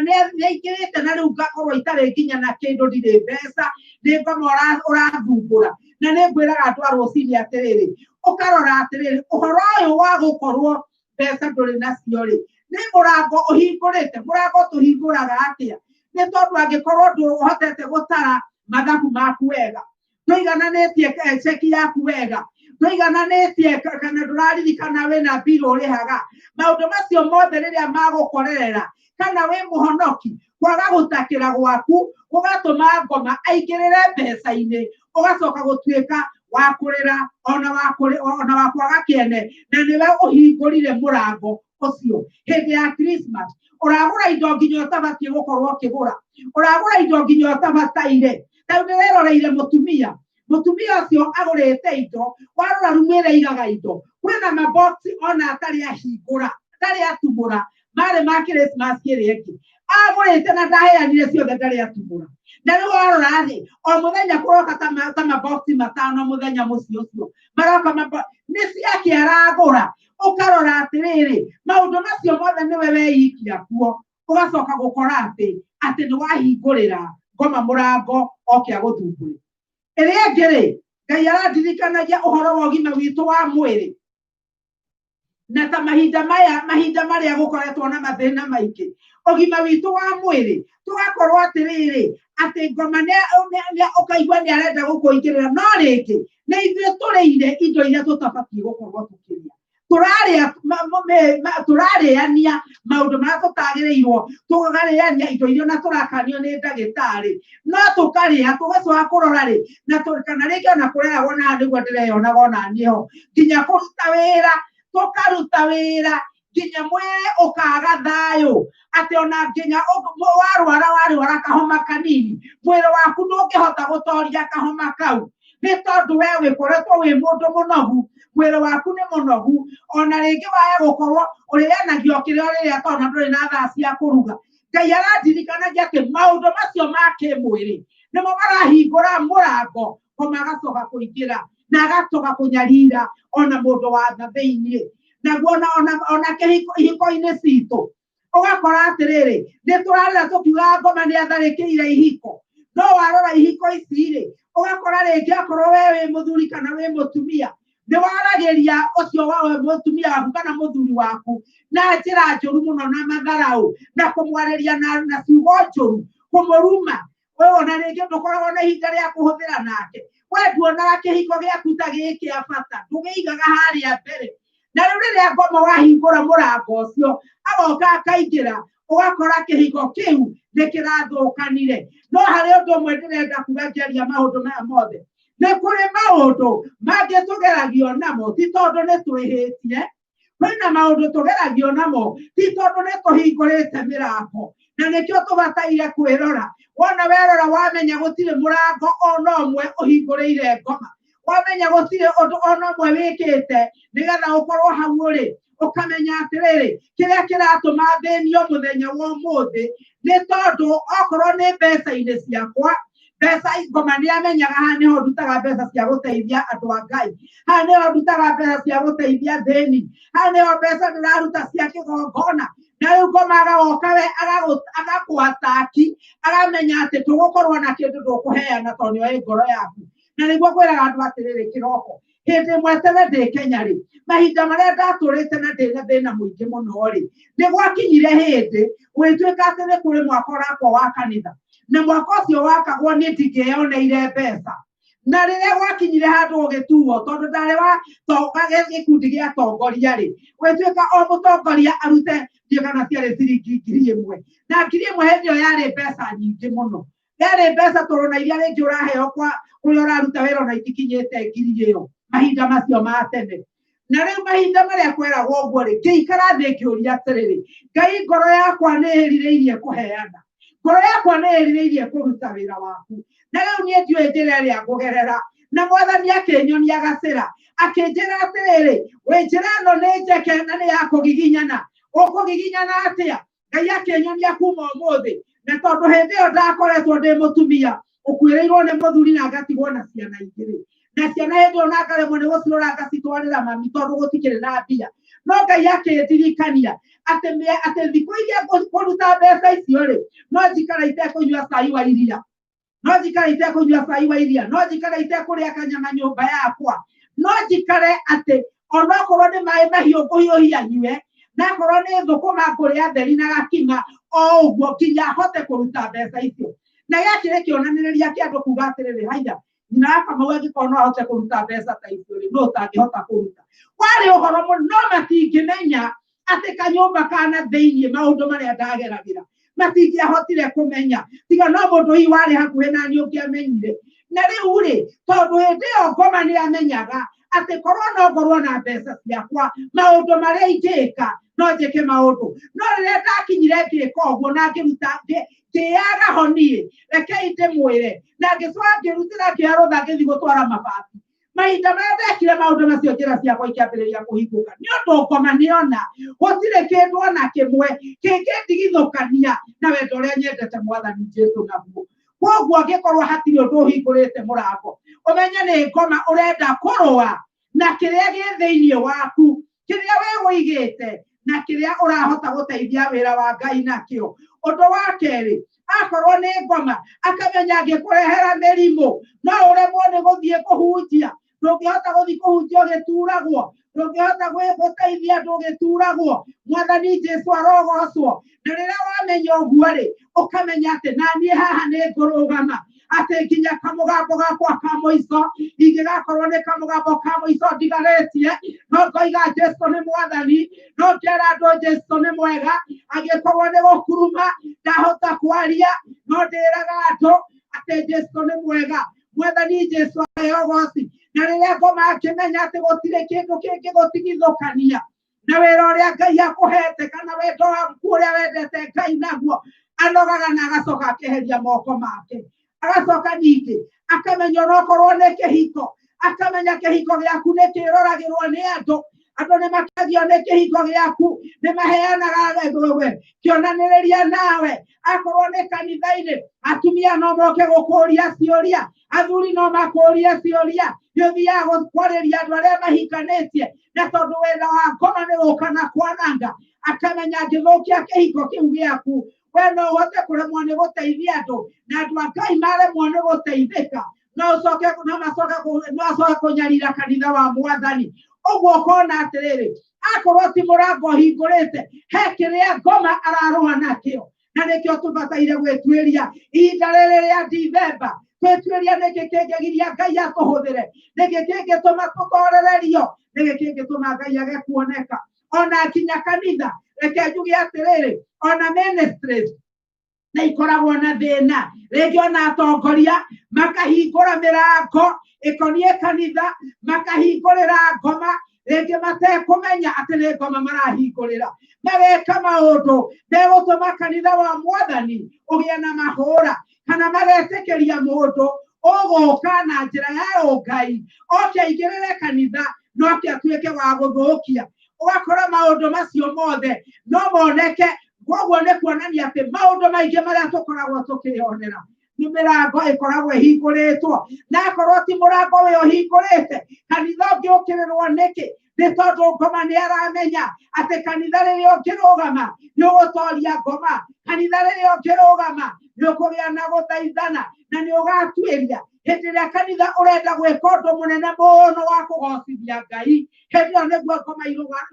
nĩaingĩrĩte na rĩu ngakorwo itarĩ nginya na kĩndũ, ndirĩ mbeca, nĩ ngoma ũrathumbũra. Na nĩ ngwĩraga andũ a rũcinĩ atĩrĩrĩ, ũkarora atĩrĩrĩ, ũhoro ũyũ wa gũkorwo mbeca ndũrĩ nacio rĩ, nĩ mũrango ũhingũrĩte. Mũrango tũhingũraga atĩa? Nĩ tondũ angĩkorwo ndũhotete gũtara mathabu maku wega, ndũigananĩtie ceki yaku wega, ndũigananĩtie kana ndũraririkana wĩna mbirũ ũrĩhaga, maũndũ macio mothe rĩrĩa magũkorerera, kana wĩ mũhonoki, kwaga gũtakĩra gwaku gũgatũma ngoma aingĩrĩre mbeca-inĩ, ũgacoka gũtuĩka wa kũrĩra ona wa kwaga kĩene, na nĩwe ũhingũrire mũrango ũcio. Hĩndĩ ya Christmas ũragũra indo nginya ũtabatiĩ gũkorwo ũkĩgũra, ũragũra indo nginya ũtabataire. Ta rĩu ndĩreroreire mũtumia, mũtumia ũcio agũrĩte indo, warora rumu ĩrĩa aigaga indo, kwĩna maboksi ona atarĩ ahingũra, atarĩ atumũra, marĩ ma Christmas ĩrĩa ĩngĩ agũrĩte na ndaheanire ciothe, ndarĩ atumũra. Na rĩu warora thĩ, o mũthenya kũroka ta maboksi matano mũthenya mũciĩ ũcio maroka nĩ ciake aragũra. Ũkarora atĩrĩrĩ, maũndũ macio mothe nĩwe weikia kuo, ũgacoka gũkora atĩ nĩ wahingũrĩra ngoma mũrango oke agũthumbũre. Ĩrĩa ĩngĩ rĩ, Ngai arandirikanagia ũhoro wa ũgima witũ wa mwĩrĩ, na ta mahinda maya, mahinda marĩa gũkoretwo na mathĩna maingĩ, ũgima witũ wa mwĩrĩ tũgakorwo atĩrĩrĩ, atĩ ngoma ũkaigua nĩ arenda gũkũingĩrĩra, no rĩngĩ nĩ ithuĩ tũrĩire indo iria tũtabatiĩ gũkorwo tũkĩrĩa. Tũrarĩania maũndũ marĩa tũtagĩrĩirwo, tũkarĩania indo iria na tũrakanio nĩ ndagĩtarĩ, no tũkarĩa tũgacoka kũrora rĩ, na kana rĩngĩ ona kũreragwo na nĩguo ndĩreyonaga ona niĩ ho, nginya kũruta wĩra, tũkaruta wĩra nginya mwĩrĩ ũkaga thayũ, atĩ ona nginya warwara warwara kahoma kanini, mwĩrĩ waku ndũngĩhota gũtoria kahoma kau, nĩ tondũ we wĩkoretwo wĩ mũndũ mũnogu, mwĩrĩ waku nĩ mũnogu, ona rĩngĩ waya gũkorwo ũrĩanagio kĩrĩa ũrĩrĩa tondũ ndũrĩ na thaa cia kũruga. Ngai arandirikanagia atĩ maũndũ macio ma kĩmwĩrĩ nĩmo marahingũra mũrango ngoma agacoka kũingĩra na agacoka kũnyarira ona mũndũ wa tha thĩiniĩ. Naguo ona ihiko-inĩ citũ ũgakora atĩrĩrĩ, nĩ tũrarĩra tũkiugaga ngoma nĩ atharĩkĩire ihiko, no warora ihiko ici rĩ, ũgakora rĩngĩ akorwo we wĩ mũthuri kana wĩ mũtumia, nĩ waragĩria ũcio wa mũtumia waku kana mũthuri waku na njĩra njũru mũno na matharaũ, na kũmwarĩria na ciugo njũru, kũmũruma. We ona rĩngĩ ndũkoragwo na ihinda rĩa kũhũthĩra nake, we nduonaga kĩhiko gĩaku ta gĩ kĩa bata, ndũgĩigaga harĩa mbere. Na rĩu rĩrĩa ngoma wahingũra mũrango ũcio agoka akaingĩra, ũgakora kĩhiko kĩu nĩ kĩrathũkanire. No harĩ ũndũ ũmwe ndĩrenda kuga ngĩaria maũndũ maya mothe, nĩ kũrĩ maũndũ mangĩ tũgeragio namo ti tondũ nĩ twĩhĩtie, kwĩna maũndũ tũgeragio namo ti tondũ nĩ tũhingũrĩte mĩrango, na nĩkĩo tũbataire kwĩrora. Wona werora wamenya gũtirĩ mũrango ona ũmwe ũhingũrĩire ngoma, wamenya gũtirĩ ũndũ ona ũmwe wĩkĩte nĩgetha ũkorwo hau ũrĩ, ũkamenya atĩrĩrĩ, kĩrĩa kĩratũma thĩnio mũthenya wa ũmũthĩ nĩ tondũ okorwo nĩ mbeca-inĩ ciakwa, mbeca ngoma nĩ amenyaga haha nĩho ndutaga mbeca cia gũteithia andũ a Ngai, haha nĩho ndutaga mbeca cia gũteithia thĩni, haha nĩho mbeca ndĩraruta cia kĩgongona. Na rĩu ngoma agoka we agakũataki, agamenya atĩ tũgũkorwo na kĩndũ ndũkũheana tondũ nĩoĩ ngoro yaku. Na nĩguo ngwĩraga andũ atĩrĩrĩ, kĩroko hĩndĩ ĩmwe tene ndĩ Kenya rĩ, mahinda marĩa ndatũrĩte na ndĩ na thĩna mũingĩ mũno rĩ, nĩ gwakinyire hĩndĩ gũgĩtuĩka atĩ nĩ kũrĩ mwaka ũrakwo wa kanitha, na mwaka ũcio wakagwo niĩ ndingĩoneire mbeca. Na rĩrĩa gwakinyire handũ gũgĩtuo, tondũ ndarĩ wa gĩkundi gĩa atongoria rĩ, gũgĩtuĩka o mũtongoria arute ndiũ kana ciarĩ ciringi 1,000, na 1,000 hĩndĩ ĩyo yarĩ mbeca nyingĩ mũno, yarĩ mbeca tondũ na iria rĩngĩ ũraheo kwa kũrĩa ũraruta wĩra ona itikinyĩte 1,000 ĩyo mahinda macio ma tene. Na rĩu mahinda marĩa kweragwo ũguo rĩ, ngĩikara thĩ ngĩũria atĩrĩrĩ, Ngai, ngoro yakwa nĩ ĩrirĩirie kũheana, ngoro yakwa nĩ ĩrirĩirie kũruta wĩra waku, na rĩu niĩ ndiũĩ njĩra ĩrĩa ngũgerera. Na Mwathani akĩnyonia gacĩra, akĩnjĩra atĩrĩrĩ, wĩ njĩra ĩno nĩ njeke na nĩ ya kũgiginyana, ũkũgiginyana atĩa? Ngai akĩnyonia kuma ũmũthĩ, na tondũ hĩndĩ ĩyo ndakoretwo ndĩ mũtumia Ũkuĩrĩirwo nĩ mũthuri na ngatigwo na ciana igĩrĩ. Na ciana hĩndĩ ĩyo na ngaremwo nĩ gũcirora ngacitwarĩra mami tondũ gũtikĩrĩ na mbia. No Ngai akĩndirikania atĩ atĩ thikũ iria ngũruta mbeca icio rĩ, no njikare itekũnyua cai wa iria. No njikare itekũnyua cai wa iria, no njikare itekũrĩa kanyama nyũmba yakwa. No njikare atĩ onokorwo nĩ maĩ mahiũ ngũhiũhia nyue, na akorwo nĩ thũkũma ngũrĩa theri na gakima o ũguo nginya hote kũruta mbeca icio. Na gĩakĩrĩ kĩonanĩrĩria kĩa andũ kuga atĩrĩrĩ, haiya, nyina wa Kamau angĩkorwo no ahote kũruta mbeca ta icio rĩ, no ũtangĩhota kũruta. Warĩ ũhoro mũno, no matingĩmenya atĩ kanyũmba kana thĩiniĩ maũndũ marĩa ndageragĩra. Matingĩahotire kũmenya. Tiga no mũndũ hihi warĩ hakuhĩ na niĩ ũngĩamenyire. Na rĩu rĩ, tondũ hĩndĩ ĩyo ngoma nĩ amenyaga atĩ korwo no ngorwo na mbeca ciakwa, maũndũ marĩa ingĩka, no njĩke maũndũ. No rĩrĩa ndakinyire ngĩka ũguo na ngĩruta, ngĩaga ho niĩ, rekei ndĩmwĩre, na ngĩcoka ngĩrutĩra ngĩoya rũtha ngĩthiĩ gũtwara mabati. Mahinda marĩa ndekire maũndũ macio njĩra ciakwa ikĩambĩrĩria kũhingũka. Nĩ ũndũ ngoma nĩona gũtirĩ kĩndũ ona kĩmwe kĩngĩndigithũkania na wendo ũrĩa nyendete Mwathani Jesũ naguo. Koguo angĩkorwo hatirĩ ũndũ ũhingũrĩte mũrango, ũmenye nĩ ngoma ũrenda kũrũa na kĩrĩa gĩ thĩiniĩ waku, kĩrĩa we ũigĩte na kĩrĩa ũrahota gũteithia wĩra wa Ngai nakĩo. Ũndũ wa kerĩ, akorwo nĩ ngoma, akamenya angĩkũrehera mĩrimũ, no ũremwo nĩ gũthiĩ kũhunjia. Ndũngĩhota gũthiĩ kũhunjia ũgĩturagwo, ndũngĩhota gũteithia andũ ũgĩturagwo. Mwathani Jesũ arogocwo. Na rĩrĩa wamenya ũguo rĩ, ũkamenya atĩ na niĩ haha nĩ ngũrũgama, atĩ nginya kamũgambo gakwa ka mũico, ingĩgakorwo nĩ kamũgambo ka mũico ndigarĩtie, no ngoiga Jesũ nĩ Mwathani, no ngera andũ Jesũ nĩ mwega. Angĩkorwo nĩ gũkuruma ndahota kwaria, no ndĩraga andũ atĩ Jesũ nĩ mwega. Mwathani Jesũ aheo ũgoci. Na rĩrĩa ngoma akĩmenya atĩ gũtirĩ kĩndũ kĩngĩgũtigithũkania na wĩra ũrĩa Ngai akũhete kana wendo waku ũrĩa wendete Ngai naguo, anogaga na agacoka akeheria moko make. Agacoka ningĩ akamenya onokorwo nĩ kĩhiko, akamenya kĩhiko gĩaku nĩ kĩroragĩrwo nĩ andũ. Andũ nĩ makagio nĩ kĩhiko gĩaku, nĩ maheanaga kĩonanĩrĩria nawe. Akorwo nĩ kanitha-inĩ, atumia no moke gũkũria ciũria, athuri no makũrie ciũria. Nĩ ũthiaga kwarĩria andũ arĩa mahikanĩtie, na tondũ wĩra wa ngoma nĩ gũka na kwananga, akamenya angĩthũkia kĩhiko kĩu gĩaku, we no ũhote kũremwo nĩ gũteithia andũ, na andũ a Ngai maremwo nĩ gũteithĩka, no ũcoke, no macoke kũ-, no acoke kũnyarira kanitha wa Mwathani. Ũguo ũkona atĩrĩrĩ, akorwo ti mũrango ũhingũrĩte, he kĩrĩa ngoma ararũa nakĩo. Na nĩkĩo tũbataire gwĩtuĩria ihinda rĩrĩ rĩa Dithemba, twĩtuĩria nĩkĩ kĩngĩgiria Ngai atũhũthĩre, nĩkĩ kĩngĩtũma tũtorererio, nĩkĩ kĩngĩtũma Ngai age kuoneka. Ona nginya kanitha, reke njuge atĩrĩrĩ, ona ministries nĩ ikoragwo na thĩna. Rĩngĩ ona atongoria makahingũra mĩrango ĩkoniĩ kanitha, makahingũrĩra ngoma, rĩngĩ matekũmenya atĩ nĩ ngoma marahingũrĩra. Mageka maũndũ megũtũma kanitha wa Mwathani ũgĩe na mahũra, kana magetĩkĩria mũndũ ũgũka na njĩra ya ũngai oke aingĩrĩre kanitha no ke atuĩke wa gũthũkia. Ũgakora maũndũ macio mothe no moneke. Koguo nĩ kuonania atĩ maũndũ maingĩ marĩa tũkoragwo tũkĩyonera nĩ mĩrango ĩkoragwo ĩhingũrĩtwo. Na akorwo ti mũrango ũyũ ũhingũrĩte, kanitha ũngĩũkĩrĩrwo nĩkĩ? Nĩ tondũ ngoma nĩ aramenya atĩ kanitha rĩrĩa ũngĩrũgama nĩ ũgũtoria ngoma. Kanitha rĩrĩa ũngĩrũgama nĩ ũkũgĩa na gũthaithana na nĩ ũgatuĩria. Hĩndĩ ĩrĩa kanitha ũrenda gwĩka ũndũ mũnene mũno wa kũgocithia Ngai, hĩndĩ ĩyo nĩguo ngoma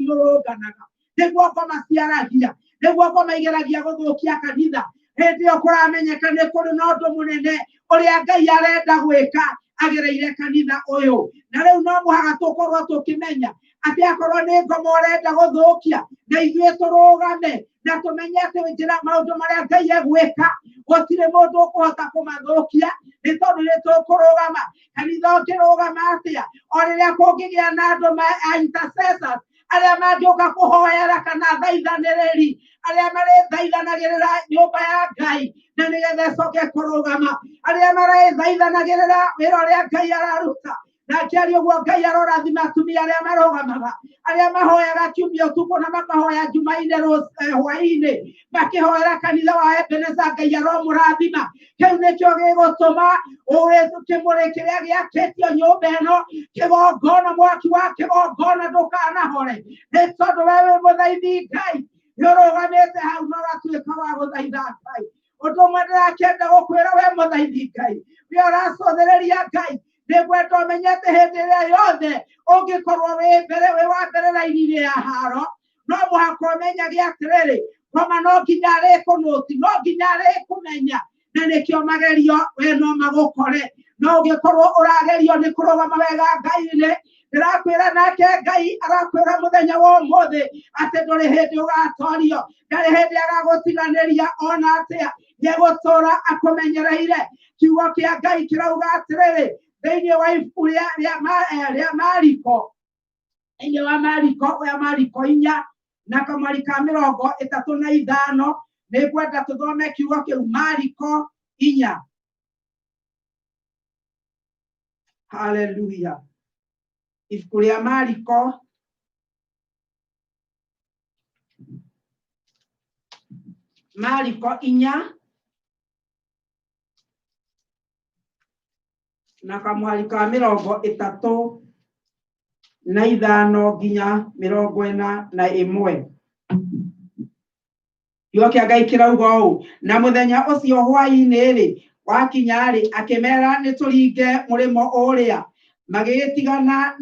irũrũnganaga, nĩguo ngoma ciaragia, nĩguo ngoma igeragia gũthũkia kanitha. Hĩndĩ ĩyo kũramenyeka nĩ kũrĩ na ũndũ mũnene ũrĩa Ngai arenda gwĩka agereire kanitha ũyũ. Na rĩu no mũhaka tũkorwo tũkĩmenya atĩ akorwo nĩ ngoma ũrenda gũthũkia, na ithuĩ tũrũgame na tũmenye atĩ njĩra maũndũ marĩa Ngai egwĩka gũtirĩ mũndũ ũkũhota kũmathũkia, nĩ tondũ nĩ tũkũrũgama. Kanitha ũngĩrũgama atĩa? O rĩrĩa kũngĩgĩa na andũ a intercessors arĩa mangĩũka kũhoera kana thaithanĩrĩri, arĩa marĩthaithanagĩrĩra nyũmba ya Ngai na nĩgetha ĩcoke kũrũgama, arĩa marĩthaithanagĩrĩra wĩra ũrĩa Ngai araruta Na ngĩaria ũguo Ngai arorathima atumia arĩa marũgamaga, arĩa mahoyaga kiumia ũtukũ na makahoya Jumaine hwaĩ-inĩ, makĩhoera kanitha wa Ebeneza. Ngai aromũrathima. Kĩu nĩkĩo gĩgũtũma kĩmũrĩ kĩrĩa gĩakĩtio nyũmba ĩno, kĩgongona, mwaki wa kĩgongona ndũkanahore, nĩ tondũ we wĩ mũthaithi Ngai, nĩ ũrũgamĩte hau na ũgatuĩka wa gũthaitha Ngai. Ũndũ ũmwe ndĩrakĩenda gũkwĩra we mũthaithi Ngai, we ũracũthĩrĩria Ngai, nĩngwenda ũmenye atĩ hĩndĩ ĩrĩa yothe ũngĩkorwo wĩ mbere, wĩ wa mbere raini-inĩ ya haro, no mũhaka ũmenyage atĩrĩrĩ, ngoma no nginya arĩkũnũti, no nginya arĩkũmenya, na nĩkĩo magerio we no magũkore. No ũngĩkorwo ũragerio nĩ kũrũgama wega Ngai-inĩ, ndĩrakwĩra nake Ngai arakwĩra mũthenya wa ũmũthĩ atĩ ndũrĩ hĩndĩ ũgatorio, ndarĩ hĩndĩ agagũtiganĩria ona atĩa, nĩegũtũra akũmenyereire. Kiugo kĩa Ngai kĩrauga atĩrĩrĩ thĩinĩ wa ibuku rĩa Mariko, thĩinĩ wa Mariko, wa Mariko 4 na kamwari ka 35, nĩngwenda tũthome kiugo kĩu, Mariko 4. Haleluya. Ibuku rĩa Mariko Mariko 4 na kamwari ka 35 nginya 41. Kiugo kĩa Ngai kĩrauga ũũ, na mũthenya ũcio hwaĩ-inĩ rĩ, wakinya rĩ, akĩmera nĩ tũringe mũrĩmo ũrĩa. Magĩtigana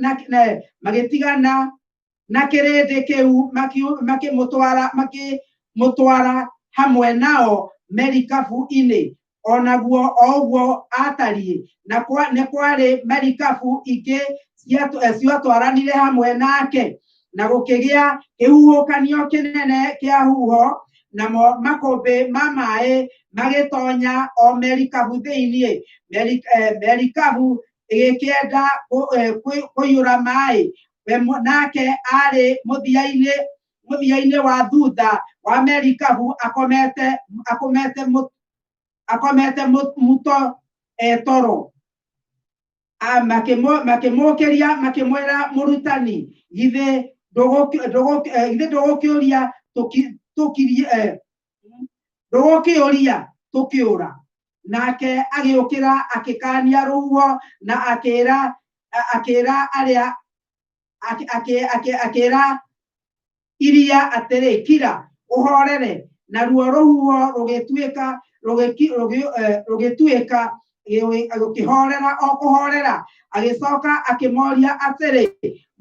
na kĩrĩndĩ kĩu, makĩmũtwara hamwe nao merikabu-inĩ, onaguo o ũguo atariĩ. Na nĩ kwarĩ merikabu ingĩ ciatwaranire hamwe nake, na gũkĩgĩa kĩhuhũkanio kĩnene kĩa huho, namo makũmbĩ ma maĩ magĩtonya o merikabu thĩinĩ. Merikabu ĩgĩkĩenda kũiyũra maĩ, nake arĩ mũthia-inĩ wa thutha wa merikabu akomete muto etoro. Makĩmũkĩria makĩmwĩra, mũrutani, githĩ ndũgũkĩũria tũkĩũra? Nake agĩũkĩra akĩkania rũhuho na akĩra arĩa akĩra iria atĩrĩ, kira ũhorere. Naruo rũhuho rũgĩtuĩka rũgĩkĩhorera o kũhorera. Agĩcoka akĩmoria atĩrĩ,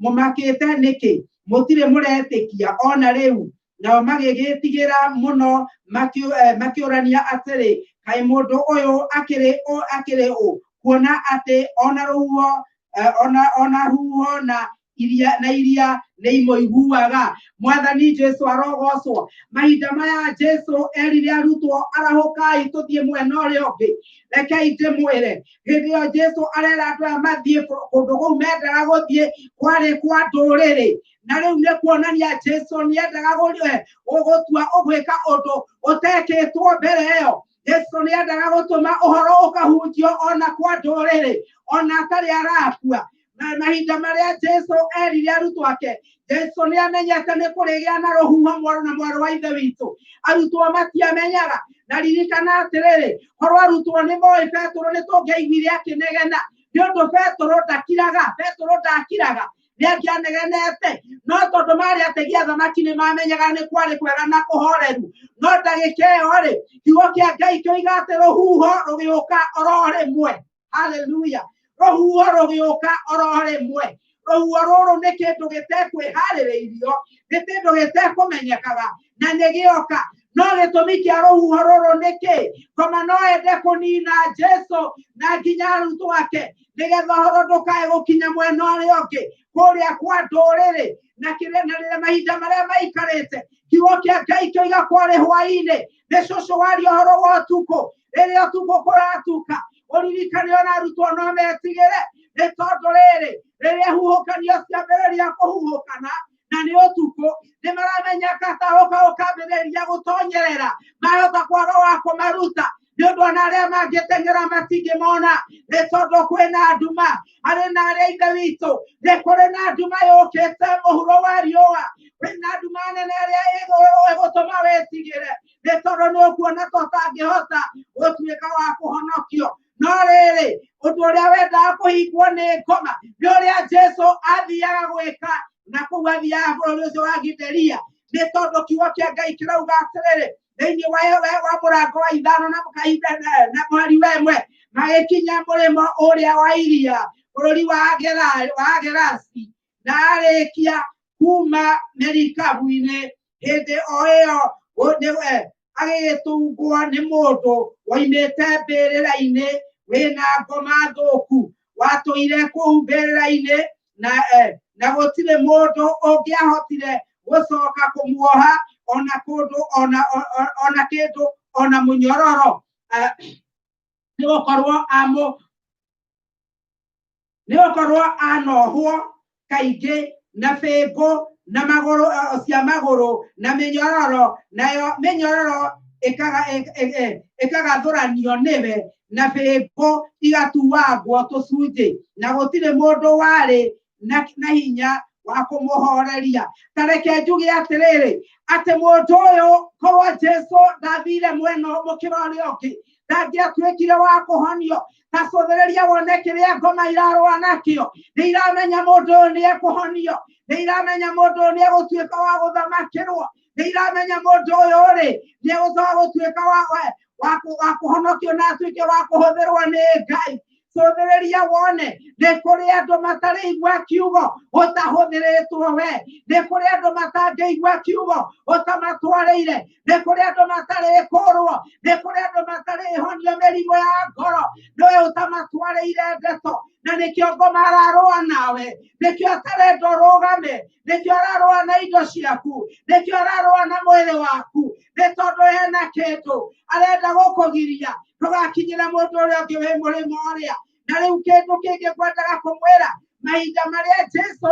mũmakĩte nĩkĩ? Mũtirĩ mũretĩkia ona rĩu? Nao magĩgĩtigĩra mũno, makĩũrania atĩrĩ, kaĩ mũndũ ũyũ akĩrĩ ũ, kuona atĩ ona rũhuho ona huho na iria nĩ imũiguaga. Mwathani Jesu arogocwo. Mahinda maya Jesu erire arutwo, arahũkai tũthiĩ mwena ũrĩa ũngĩ. Rekei ndĩmwĩre, hĩndĩ ĩyo Jesu arera andũ aya mathiĩ kũndũ kũu mendaga gũthiĩ kwarĩ kwa ndũrĩrĩ, na rĩu nĩ kuonania Jesu nĩendaga gũtua ũgwĩka ũndũ ũtekĩtwo mbere ĩyo. Jesu nĩendaga gũtũma ũhoro ũkahunjio ona kwa ndũrĩrĩ, ona atarĩ arakua. Na mahinda marĩa Jesu erire arutwo ake, Jesu nĩamenyete nĩ kũrĩgĩa na rũhuho mwarũ na mwarĩ wa Ithe witũ. Arutwo matiamenyaga. Na ririkana atĩrĩrĩ, korwo arutwo nĩ moĩ Petero nĩ tũngĩaiguire akĩnegena, nĩ ũndũ Petero ndakiraga, Petero ndakiraga, nĩangĩanegenete. No tondũ marĩ ategi a thamaki nĩ mamenyaga nĩ kwarĩ kwega na kũhoreru. No ndagĩka ĩyo rĩ, kiugo kĩa Ngai kĩoiga atĩ rũhuho rũgĩũka oro rĩmwe. Haleluya. Rũhuho rũgĩũka oro rĩmwe. Rũhuho rũrũ nĩ kĩndũ gĩtekwĩharĩrĩirio, nĩ kĩndũ gĩtekũmenyekaga, na nĩ gĩoka. No gĩtũmi kĩa rũhuho rũrũ nĩ kĩ? Ngoma no ende kũnina Jesu na nginya arutwo ake, nĩgetha ũhoro ndũkae gũkinya mwena ũrĩa ũngĩ, kũrĩa kwa ndũrĩrĩ. Na kĩrĩa na rĩrĩa mahinda marĩa maikarĩte, kiugo kĩa Ngai kĩoiga kwarĩ hwaĩ-inĩ, nĩ cũcũ waria ũhoro wa ũtukũ, rĩrĩa ũtukũ kũratuka, ũririkane ona arutwo no metigĩre, nĩ tondũ rĩrĩ, rĩrĩa huhũkanio ciambĩrĩria kũhuhũkana, na nĩ ũtukũ, nĩ maramenya gatarũ kau kambĩrĩria gũtonyerera, mahota kwaga wa kũmaruta. Nĩ ũndũ ona arĩa mangĩteng'era matingĩmona, nĩ tondũ kwĩna nduma. Arĩ na arĩa ithe witũ, nĩ kũrĩ na nduma yũkĩte mũhuro wa riũa, kwĩna nduma nene ĩrĩa ĩgũtũma wĩtigĩre, nĩ tondũ nĩ ũkuona ta ũtangĩhota gũtuĩka wa kũhonokio. No rĩrĩ, ũndũ ũrĩa wendaga kũhingwo nĩ ngoma nĩ ũrĩa Jesu athiaga gwĩka na kũu athiaga bũrũri ũcio wa Gibelia, nĩ tondũ kiugo kĩa Ngai kĩrauga atĩrĩrĩ thĩinĩ wa mũrango wa 5 na kahinda na mweri wa 1, magĩkinya mũrĩmo ũrĩa wa iria bũrũri wa Gerasi, na arĩkia kuma merikabu-inĩ hĩndĩ o ĩyo agĩgĩtungwo nĩ mũndũ woimĩte mbĩrĩra-inĩ wĩna ngoma thũku, watũire kũu mbĩrĩra-inĩ, na gũtirĩ mũndũ ũngĩahotire gũcoka kũmuoha ona kũndũ ona kĩndũ ona mũnyororo, nĩgũkorwo anohwo kaingĩ na bĩngũ na magũrũ cia magũrũ na mĩnyororo, nayo mĩnyororo ĩkagathũranio nĩwe na bĩngũ igatuangwo tũcunjĩ, na gũtirĩ mũndũ warĩ na hinya wa kũmũhoreria. Ta reke njuge atĩrĩrĩ, atĩ mũndũ ũyũ korwo Jesu ndathire mwena mũkĩra ũrĩa ũngĩ, ndangĩatuĩkire wa kũhonio. Ta cũthĩrĩria wone kĩrĩa ngoma irarũa nakĩo. Nĩ iramenya mũndũ ũyũ nĩ ekũhonio, nĩ iramenya mũndũ ũyũ nĩ egũtuĩka wa gũthamakĩrwo, nĩ iramenya mũndũ ũyũ rĩ nĩ egũcoka gũtuĩka wa kũhonokio na atuĩke wa kũhũthĩrwo nĩ Ngai. Cũthĩrĩria wone nĩ kũrĩ andũ matarĩ igua kiugo ũtahũthĩrĩtwo we, nĩ kũrĩ andũ matangĩigua kiugo ũtamatwarĩire, nĩ kũrĩ andũ matarĩ kũrwo, nĩ kũrĩ andũ matarĩ honio mĩrimũ ya ngoro, nĩwe ũtamatwarĩire ndeto, na nĩkĩo ngoma ararũa nawe, nĩkĩo atarenda ũrũgame, nĩkĩo ararũa na indo ciaku, nĩkĩo ararũa na mwĩrĩ waku, nĩ tondũ hena kĩndũ arenda gũkũgiria ndũgakinyĩre mũndũ ũrĩa ũngĩ wĩ mũrĩmo ũrĩa. Na rĩu kĩndũ kĩngĩ ngwendaga kũmwĩra, mahinda marĩa Jesu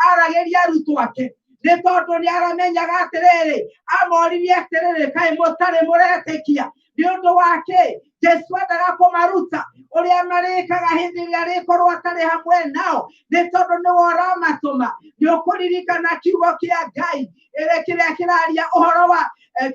aragĩria arutwo ake, nĩ tondũ nĩ aramenyaga atĩrĩrĩ, amoririe atĩrĩrĩ, kaĩ mũtarĩ mũretĩkia? Nĩ ũndũ wa kĩ? Jesu endaga kũmaruta ũrĩa marĩkaga hĩndĩ ĩrĩa arĩkorwo atarĩ hamwe nao, nĩ tondũ nĩwe ũramatũma. Nĩ ũkũririkana kiugo kĩa Ngai ĩrĩa kĩrĩa kĩraria ũhoro wa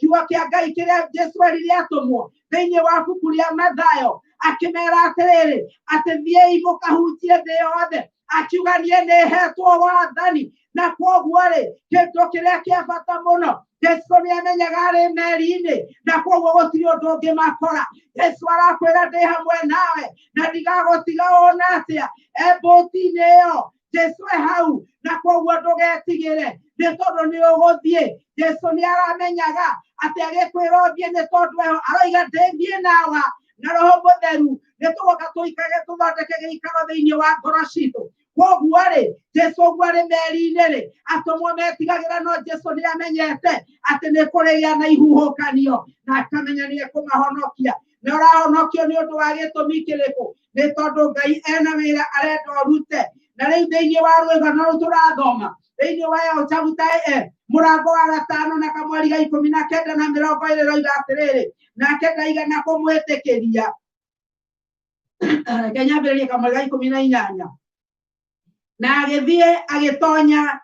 kiugo kĩa Ngai kĩrĩa Jesu erire atũmwo thĩinĩ wa ibuku rĩa Mathayo, akĩmera atĩrĩrĩ, atĩ thiĩi mũkahunjie thĩ yothe, akiuga niĩ nĩhetwo wathani. Na kwoguo rĩ, kĩndũ kĩrĩa kĩa bata mũno, Jesu nĩ amenyaga arĩ meri-inĩ, na kwoguo gũtirĩ ũndũ ũngĩmakora. Jesu arakwĩra ndĩ hamwe nawe na ndigagũtiga ona atĩa. E mbũti-inĩ ĩyo Jesu e hau, na kwoguo ndũgetigĩre, nĩ tondũ nĩ ũgũthiĩ. Jesu nĩ aramenyaga atĩ agĩkwĩra ũthiĩ nĩ tondũ eho, aroiga ndĩthiĩ nawa na Roho Mũtheru, nĩ tũgoka tũikage tũthondeke gĩikaro thĩinĩ wa ngoro citũ. Kwoguo rĩ, Jesu ũguo arĩ meri-inĩ rĩ, atũmwo metigagĩra, no Jesu nĩ amenyete atĩ nĩ kũrĩgĩa na ihuhũkanio, na akamenya nĩ ekũmahonokia. Na ũrahonokio nĩ ũndũ wa gĩtũmi kĩrĩkũ? Nĩ tondũ Ngai ena wĩra arenda ũrute. Na rĩu thĩinĩ wa rwĩgano rũu tũrathoma, thĩinĩ wa ĩyo chapter mũrango wa 5 na kamweri ga 19 na 20 roiga atĩrĩrĩ, nake ndaigana kũmwĩtĩkĩria. Reke nyambĩrĩrie kamweri ga 18. Na agĩthiĩ agĩtonya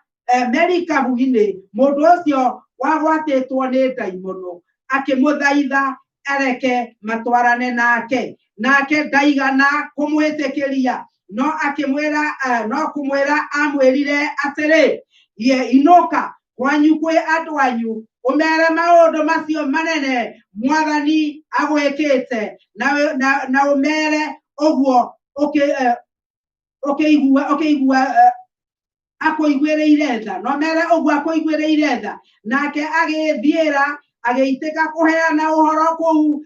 merikabu-inĩ, mũndũ ũcio wagwatĩtwo nĩ ndaimono akĩmũthaitha areke matwarane nake, nake ndaigana kũmwĩtĩkĩria, no akĩmwĩra, no kũmwĩra amwĩrire atĩrĩ, ye inũka kwanyu kwĩ andũ anyu, ũmere maũndũ macio manene Mwathani agwĩkĩte, na ũmere ũguo ũkĩigua akũiguĩrĩire tha, no mere ũguo akũiguĩrĩire tha. Nake agĩthiĩra agĩitĩka kũheana ũhoro kũu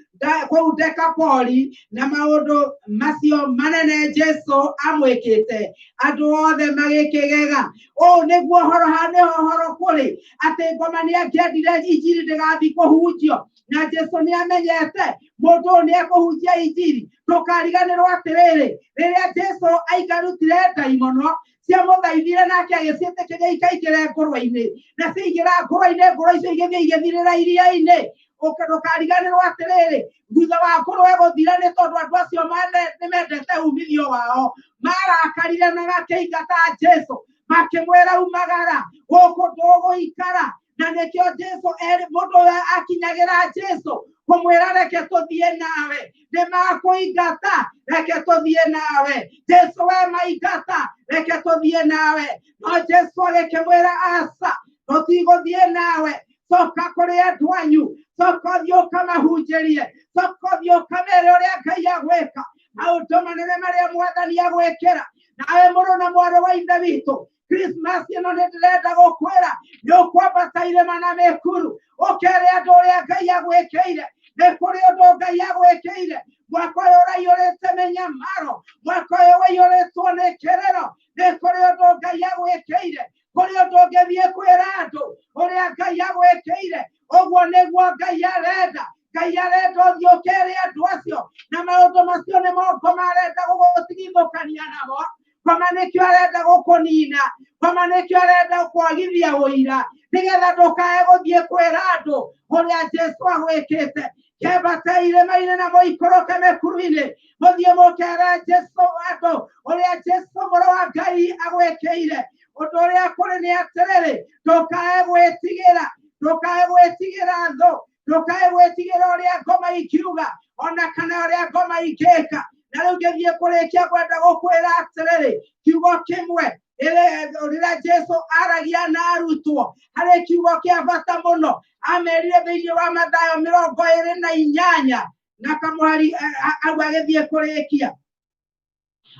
Dekapoli na maũndũ macio manene Jesu amwĩkĩte, andũ othe magĩkĩgega. Ũũ nĩguo ũhoro, haha nĩho ũhoro kũrĩ, atĩ ngoma nĩ angĩendire injiri ndĩgathiĩ kũhunjio, na Jesu nĩ amenyete mũndũ ũyũ nĩ ekũhunjia injiri. Ndũkariganĩrwo atĩrĩrĩ, rĩrĩa Jesu aingarutire ndaimono ciamũthaithire, nake agĩciĩtĩkĩria ikaingĩre ngũrwe-inĩ, na ciaingĩra ngũrwe-inĩ, ngũrwe icio igĩthiĩ igĩthirĩra iria-inĩ. Ndũkariganĩrwo atĩrĩrĩ, thutha wa ngũrwe gũthira nĩ tondũ andũ acio nĩ mendete umithio wao, marakarire na makĩingata Jesu, makĩmwĩra umagara gũkũ ndũgũikara. Na nĩkĩo Jesu erĩ mũndũ ũyũ akinyagĩra Jesu kũmwĩra reke tũthiĩ nawe, nĩmakũingata, reke tũthiĩ nawe. Jesu we maingata, reke tũthiĩ nawe. No Jesu agĩkĩmwĩra aca, tũtigũthiĩ nawe, coka kũrĩ andũ anyu, coka ũthiĩ ũkamahunjĩrie, coka ũthiĩ ũkamere ũrĩa Ngai agwĩka, maũndũ manene marĩa Mwathani agwĩkĩra. Nawe mũrũ na mwarĩ wa ithe witũ, Christmas ĩno nĩ ndĩrenda gũkwĩra nĩ ũkwambata irĩma na mĩkuru ũkere andũ ũrĩa Ngai agwĩkĩire. Nĩ kũrĩ ũndũ Ngai agwĩkĩire. Mwaka ũyũ ũraiyũrĩte mĩnyamaro, mwaka ũyũ ũiyũrĩtwo nĩ kĩrĩro, nĩ kũrĩ ũndũ Ngai agwĩkĩire. Kũrĩ ũndũ ũngĩthiĩ kwĩra andũ ũrĩa Ngai agwĩkĩire. Ũguo nĩguo Ngai arenda. Ngai arenda ũthiĩ ũkere andũ acio, na maũndũ macio nĩmo ngoma arenda gũgũtigithũkania namo. Ngoma nĩkĩo arenda gũkũnina, ngoma nĩkĩo arenda kwagithia ũira, nĩgetha ndũkae gũthiĩ kwĩra andũ ũrĩa Jesu agwĩkĩte. Kĩambate irĩma-inĩ na mũikũrũke mĩkuru-inĩ, mũthiĩ mũkere Jesu andũ ũrĩa Jesu mũrũ wa Ngai agwĩkĩire. Ũndũ ũrĩa kũrĩ nĩ atĩrĩrĩ, ndũkae gwĩtigĩra, ndũkae gwĩtigĩra thũ, ndũkae gwĩtigĩra ũrĩa ngoma ingiuga ona kana ũrĩa ngoma ingĩka. Na rĩu ngĩthiĩ kũrĩkia ngwenda gũkwĩra atĩrĩrĩ, kiugo kĩmwe rĩrĩa Jesu aragia na arutwo, harĩ kiugo kĩa bata mũno amerire thĩinĩ wa Mathayo 28 na kamũhari hau agĩthiĩ kũrĩkia.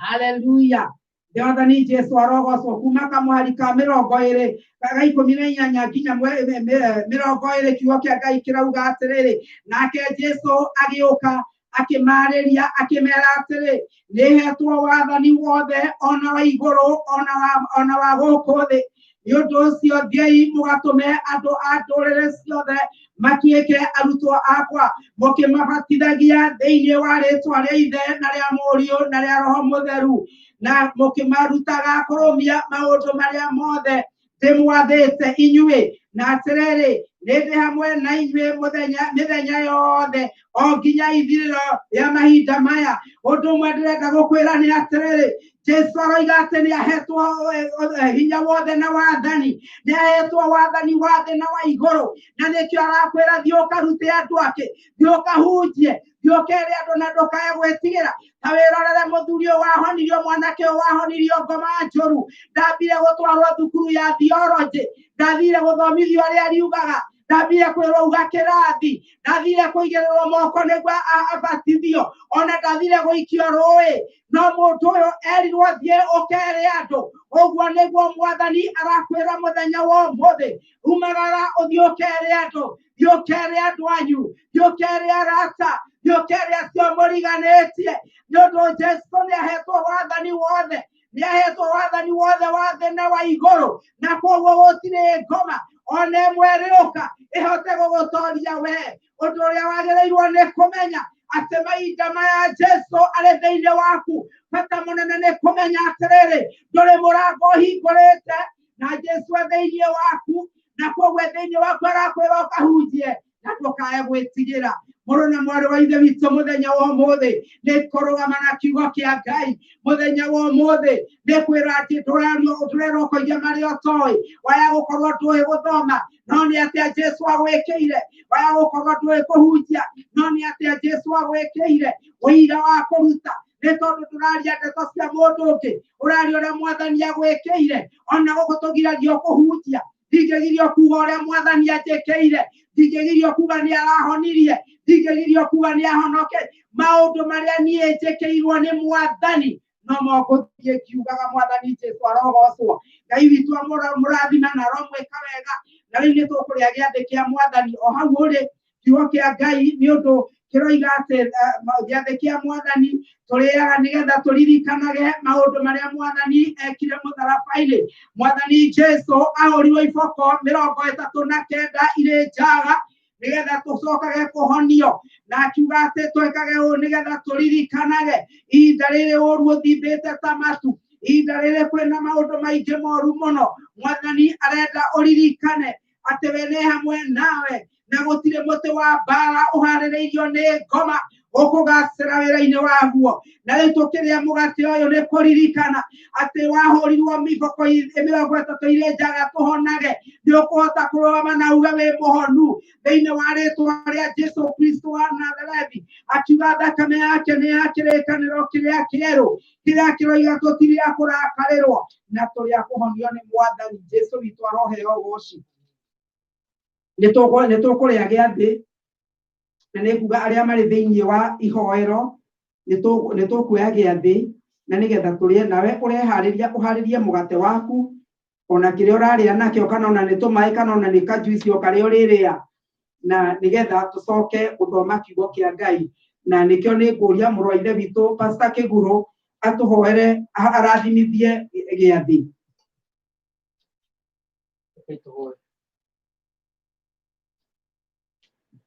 Haleluya. Mwathani Jesu arogocwo. Kuma kamũhari ka 20 ga 18 nginya 20, kiugo kĩa Ngai kĩrauga atĩrĩrĩ, nake Jesu agĩũka akĩmarĩria akĩmera atĩrĩ, nĩhetwo wathani wothe ona wa igũrũ ona wa gũkũ thĩ. Nĩ ũndũ ũcio thiĩi mũgatũme andũ a ndũrĩrĩ ciothe matuĩke arutwo akwa, mũkĩmabatithagia thĩinĩ wa rĩĩtwa rĩa Ithe na rĩa Mũriũ na rĩa Roho Mũtheru, na mũkĩmarutaga kũrũmia maũndũ marĩa mothe ndĩmwathĩte inyuĩ. Na atĩrĩrĩ, nĩ ndĩ hamwe na inyuĩ mĩthenya yothe o nginya ithirĩro rĩa mahinda maya. Ũndũ ũmwe ndĩrenda gũkwĩra nĩ atĩrĩrĩ, Jesu aroiga atĩ nĩ ahetwo hinya wothe na wathani, nĩ ahetwo wathani wa thĩ na wa igũrũ, na nĩkĩo arakwĩra thiĩ ũkarute andũ ake, thiĩ ũkahunjie, thiĩ ũkere andũ na ndũkae gwĩtigĩra. Ta wĩrorere mũthuri ũyũ wahonirio, mwanake ũyũ wahonirio ngoma njũru, ndambire gũtwarwo thukuru ya theology, ndathire gũthomithio ũrĩa riugaga, ndathire kwĩrwo uga kĩrathi, ndathire kũigĩrĩrwo moko nĩguo abatithio, ona ndathire gũikio rũĩ. No mũndũ ũyũ erirwo thiĩ ũkere andũ. Ũguo nĩguo Mwathani arakwĩra mũthenya wa ũmũthĩ, umagara ũthiĩ ũkere andũ, thiĩ ũkere andũ anyu, thiĩ ũkere arata, thiĩ ũkere acio mũriganĩtie, nĩ ũndũ Jesu nĩ ahetwo wathani wothe, nĩ ahetwo wathani wothe wa thĩ na wa igũrũ, na koguo gũtirĩ ngoma ona ĩmwe ĩrĩũka ĩhote gũgũtoria we. Ũndũ ũrĩa wagĩrĩirwo nĩ kũmenya atĩ mahinda maya Jesu arĩ thĩinĩ waku, bata mũnene nĩ kũmenya atĩrĩrĩ, ndũrĩ mũrango ũhingũrĩte na Jesu e thĩinĩ waku, na koguo e thĩinĩ waku arakwĩra ũkahunjie na ndũkae gwĩtigĩra. Mũrũ na mwarĩ wa ithe witũ, mũthenya wa ũmũthĩ nĩ kũrũgama na kiugo kĩa Ngai. Mũthenya wa ũmũthĩ nĩ kwĩra atĩ ndũrerwo ũkoiga marĩa ũtoĩ, waya gũkorwo ndũĩ gũthoma, no nĩ atĩa Jesu agwĩkĩire, waya gũkorwo ndũĩ kũhunjia, no nĩ atĩa Jesu agwĩkĩire, ũira wa kũruta nĩ tondũ ndũraria ndeto cia mũndũ ũngĩ, ũraria ũrĩa Mwathani agwĩkĩire. Ona gũkũ tũgiragio kũhunjia, ndingĩgirio kuga ũrĩa Mwathani anjĩkĩire, ndingĩgirio kuga nĩ arahonirie, ndingĩgirio kuga nĩ ahonoke. Maũndũ marĩa niĩ njĩkĩirwo nĩ Mwathani no mo ngũthiĩ ngiugaga. Mwathani Jesu arogocwo. Ngai witũ amũrathima na aromwĩka wega. Na rĩu nĩ tũkũrĩa gĩathĩ kĩa Mwathani o hau ũrĩ. Kiugo kĩa Ngai nĩ ũndũ kĩroiga atĩ gĩathĩ kĩa Mwathani tũrĩaga nĩgetha tũririkanage maũndũ marĩa Mwathani ekire mũtharaba-inĩ. Mwathani Jesu ahũrirwo iboko 39 irĩ njaga nĩgetha tũcokage kũhonio, na akiuga atĩ twĩkage ũũ nĩgetha tũririkanage. Ihinda rĩrĩ ũru ũthimbĩte ta matu, ihinda rĩrĩ kwĩna maũndũ maingĩ moru mũno, Mwathani arenda ũririkane atĩ we nĩ hamwe nawe. Na gũtirĩ mũtĩ wa mbara ũharĩrĩirio nĩ ngoma ũkũgacĩra wĩra-inĩ waguo. Na rĩu tũkĩrĩa mũgate ũyũ nĩ kũririkana atĩ wahũrirwo mĩboko 30 irĩ njaga tũhonage. Nĩ ũkũhota kũrũgama na uge wĩ mũhonu thĩinĩ wa rĩtwa rĩa Jesu Kristo wa Nazarethi. Akiuga thakame yake nĩ ya kĩrĩkanĩro kĩrĩa kĩerũ, kĩrĩa kĩroiga tũtirĩ a kũrakarĩrwo na tũrĩ a kũhonio nĩ Mwathani Jesu witũ aroheo ũgoci. Nĩ tũkũrĩa gĩathĩ, na nĩ nguga arĩa marĩ thĩinĩ wa ihoero nĩ tũkuoya gĩathĩ na nĩgetha tũrĩe. Nawe ũreharĩria ũharĩrie mũgate waku ona kĩrĩa ũrarĩa nakĩo, kana ona nĩ tũmaĩ, kana ona nĩ kajuici o karĩa ũrĩrĩa, na nĩgetha tũcoke gũthoma kiugo kĩa Ngai. Na nĩkĩo nĩ ngũria mũrũ wa ithe witũ Pastor Kĩgurũ atũhoere arathimithie gĩathĩ.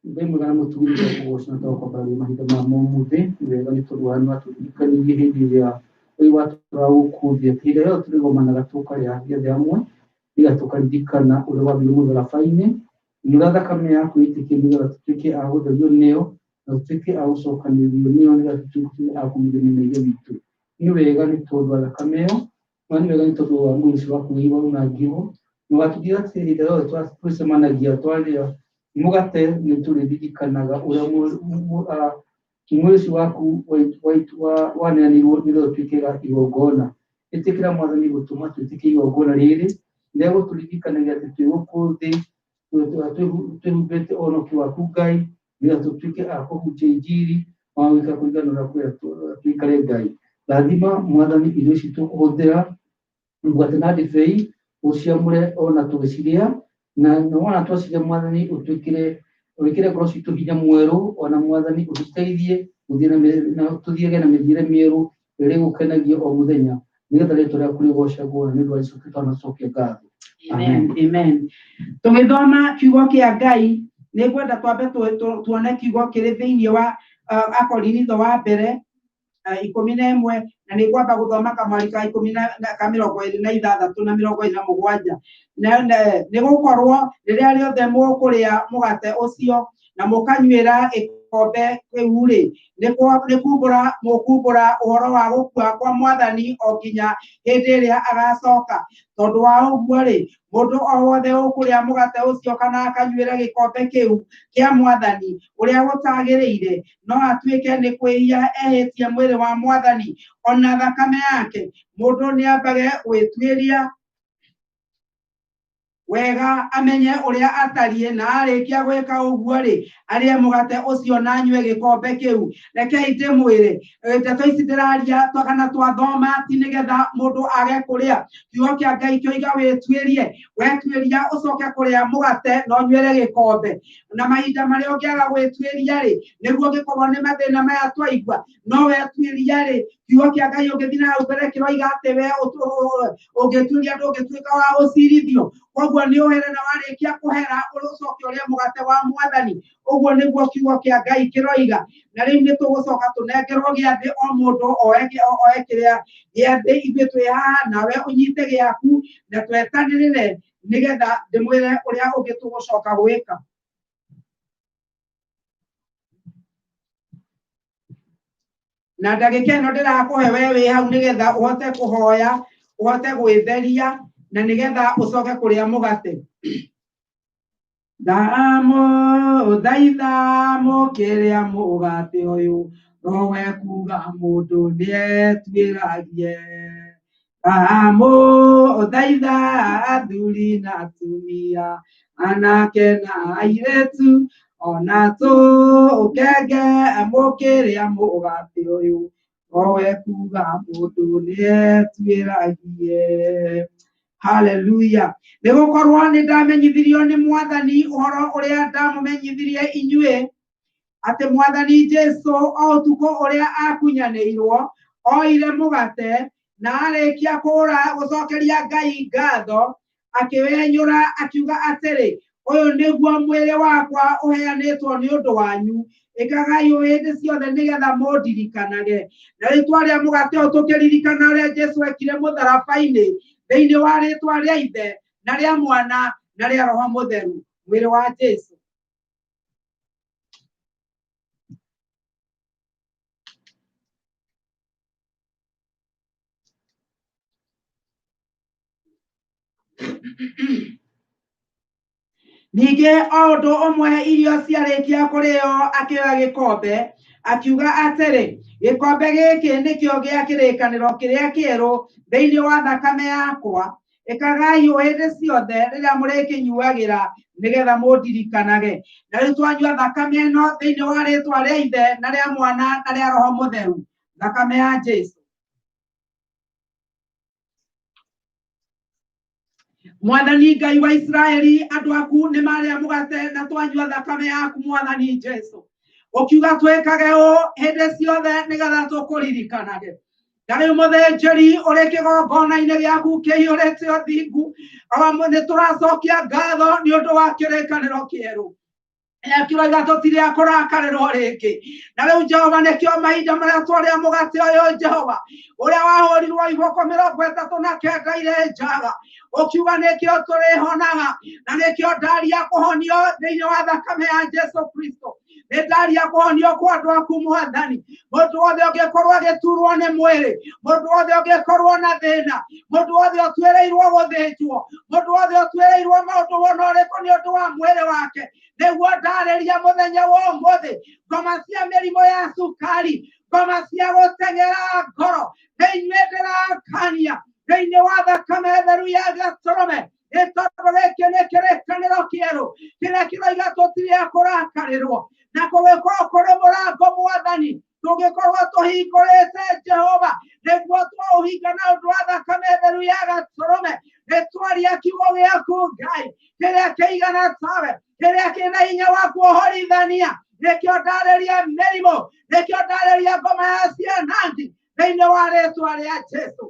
Ngai mwega na mũtugani tũkũgoca na tũgakwambararia mahinda ma ũmũthĩ. Nĩ wega nĩ tondũ wa nĩwatũririkanirie hĩndĩ ĩrĩa ũyũ watũra gũkũ thĩ, atĩ hĩndĩ ĩrĩa tũrĩgomanaga tũkarĩa gĩathĩ hamwe, nĩgetha tũkaririkana ũrĩa wambire mũtharaba-inĩ, na ũrĩa thakame yaku ĩitĩkire, nĩgetha tũtuĩke a gũtherio nĩyo, na tũtuĩke a gũcokanĩrĩrio nĩyo, nĩgetha tũtuĩke a kũmithania na Ithe witũ. Nĩ wega nĩ tondũ wa thakame ĩyo, na nĩ wega nĩ tondũ wa mwĩrĩ ũcio waku waunangirwo, na watũthiĩra atĩ hĩndĩ ĩrĩa yothe twĩcemanagia twarĩa mũgate nĩ tũrĩririkanaga ũrĩa mwĩrĩ ũcio waku waneanirwo nĩgetha ũtuĩke igongona. Ĩtĩkĩra Mwathani gũtũma twĩtĩkie igongona rĩrĩ, rĩa gũtũririkanagia atĩ twĩ gũkũ thĩ twĩhumbĩte ũhonokio waku Ngai, nĩgetha tũtuĩke a kũhunjia injiri wa gwĩka kũringana na ũrĩa kwenda tũikare Ngai. Rathima Mwathani irio ici tũkũhũthĩra, mũgate na ndibei, ũciamũre ona tũgĩcirĩa, na wona twacirĩa Mwathani ũtwĩkĩre wĩkĩre ngoro citũ hinya mwerũ, ona Mwathani ũtũteithie tũthiage na mĩthiĩre mĩerũ ĩrĩa ĩgũkenagia o mũthenya, nĩgetha rĩtwa rĩaku rĩgocagwo, na nĩ ũndũ wa Jesũ Kristo anacokia ngatho. Amen. Amen. Tũgĩthoma kiugo kĩa Ngai, nĩ ngwenda twambe tuone kiugo kĩrĩ thĩinĩ wa Akorinitho wa mbere 11, na nĩ ngwamba gũthoma kamwari ka ikũmi na ka 26 na 27. Nĩ gũkorwo rĩrĩa rĩothe mũkũrĩa mũgate ũcio na mũkanyuĩra gĩkombe kĩu-rĩ, nĩ kumbũra mũkumbũra ũhoro wa gũkua kwa Mwathani o nginya hĩndĩ ĩrĩa agacoka. Tondũ wa ũguo-rĩ, mũndũ o wothe ũkũrĩa mũgate ũcio kana akanyuĩra gĩkombe kĩu kĩa Mwathani ũrĩa gũtagĩrĩire, no atuĩke nĩ kwĩhia ehĩtie mwĩrĩ wa Mwathani ona thakame yake. Mũndũ nĩambage gwĩtuĩria wega amenye ũrĩa atariĩ, na arĩkia gwĩka ũguo-rĩ, arĩe mũgate ũcio na anyue gĩkombe kĩu. Rekei ndĩmwĩre, ndeto ici ndĩraria kana twathoma ti nĩgetha mũndũ age kũrĩa. Kiugo kĩa Ngai kĩoiga wĩtuĩrie, wetuĩria ũcoke kũrĩa mũgate na ũnyuĩre gĩkombe. Na mahinda marĩa ũngĩaga gwĩtuĩria-rĩ, nĩguo ũngĩkorwo nĩ mathĩna maya twaigua. No wetuĩria-rĩ, kiugo kĩa Ngai ũngĩthiĩ na hau mbere kĩroiga atĩ we ũngĩtuĩria ndũngĩtuĩka wa gũcirithio. Koguo nĩ ũhere, na warĩkia kũhera ũcoke ũrĩe mũgate wa Mwathani. Ũguo nĩguo kiugo kĩa Ngai kĩroiga. Na rĩu nĩ tũgũcoka tũnengerwo gĩathĩ, o mũndũ oe kĩrĩa gĩathĩ. Ithuĩ twĩ haha, nawe ũnyite gĩaku na twetanĩrĩre nĩgetha ndĩmwĩre ũrĩa ũngĩ tũgũcoka gwĩka. Na ndagĩka ĩno ndĩrakũhe we wĩ hau nĩgetha ũhote kũhoya, ũhote gwĩtheria, na nĩgetha ũcoke kũrĩa mũgate. Ndamũthaitha mũkĩrĩa mũgate ũyũ, nowe kuga mũndũ nĩetuĩragie. Ndamũthaitha athuri na atumia, anake na airĩtu, ona tũkenge mũkĩrĩa mũgate ũyũ, nowe kuga mũndũ nĩetuĩragie. Haleluya. Nĩ gũkorwo nĩ ndamenyithirio nĩ Mwathani ũhoro ũrĩa ndamũmenyithirie inyuĩ, atĩ Mwathani Jesu o ũtukũ ũrĩa akunyanĩirwo, oire mũgate, na arĩkia kũũra gũcokeria Ngai ngatho, akĩwenyũra akiuga atĩrĩ, ũyũ nĩguo mwĩrĩ wakwa ũheanĩtwo nĩ ũndũ wanyu, ĩkagai ũũ hĩndĩ ciothe nĩgetha mũndirikanage. Na rĩu twarĩa mũgate ũyũ tũkĩririkana ũrĩa Jesu ekire mũtharaba-inĩ, thĩinĩ wa rĩtwa rĩa Ithe na rĩa Mwana na rĩa Roho Mũtheru, mwĩrĩ wa Jesu. Ningĩ o ũndũ ũmwe irio ciarĩkia kũrĩo akĩoya gĩkombe akiuga atĩrĩ, gĩkombe gĩkĩ nĩkĩo gĩa kĩrĩkanĩro kĩrĩa kĩerũ thĩinĩ wa thakame yakwa, ĩkagai ũũ hĩndĩ ciothe rĩrĩa mũrĩkĩnyuagĩra nĩgetha mũndirikanage. Na rĩu twanyua thakame ĩno thĩinĩ wa rĩtwa rĩa Ithe na rĩa Mwana na rĩa Roho Mũtheru, thakame ya Jesu. Mwathani Ngai wa Isiraeli, andũ aku nĩ marĩa mũgate na twanyua thakame yaku Mwathani Jesu. Ũkiuga twĩkage ũũ hĩndĩ ciothe nĩgetha tũkũririkanage. Na rĩu mũthĩnjĩri ũrĩ kĩgongona-inĩ gĩaku kĩiyũrĩte ũthingu, nĩ tũracokia ngatho nĩ ũndũ wa kĩrĩkanĩro kĩerũ. Kiuga tũtirĩ a kũrakarĩrwo rĩngĩ. Na rĩu Jehova nĩkĩo mahinda marĩa twarĩa mũgate ũyũ Jehova ũrĩa wahũrirwo iboko 39 irĩ njaga, ũkiuga nĩkĩo tũrĩhonaga, na nĩkĩo ndaria kũhonio thĩinĩ wa thakame ya Jesu Kristo. Nĩ ndaria kũhonio kwa andũ aku Mwathani. Mũndũ wothe ũngĩkorwo agĩturwo nĩ mwĩrĩ, mũndũ wothe ũngĩkorwo na thĩna, mũndũ wothe ũtuĩrĩirwo gũthĩnjwo, mũndũ wothe ũtuĩrĩirwo maũndũ wona ũrĩkũ nĩ ũndũ wa mwĩrĩ wake, nĩguo ndarĩria mũthenya wa ũmũthĩ, ngoma cia mĩrimũ ya cukari, ngoma cia gũteng'era ngoro, nĩ inyuĩ ndĩrakania thĩinĩ wa thakame theru ya gatũrũme, nĩ tondũ gĩkĩ nĩ kĩrĩkanĩro kĩerũ kĩrĩa kĩroiga tũtirĩ a kũrakarĩrwo, na kũgĩkorwo kũrĩ mũrango Mwathani tũngĩkorwo tũhingũrĩte Jehova, nĩguo twaũhinga na ũndũ wa thakame theru ya gatũrũme. Nĩ twaria kiugo gĩaku Ngai kĩrĩa kĩigana tawe, kĩrĩa kĩna hinya wa kuohorithania, nĩkĩo ndarĩria mĩrimũ, nĩkĩo ndarĩria ngoma ya cianangi thĩinĩ wa rĩtwa rĩa Jesu.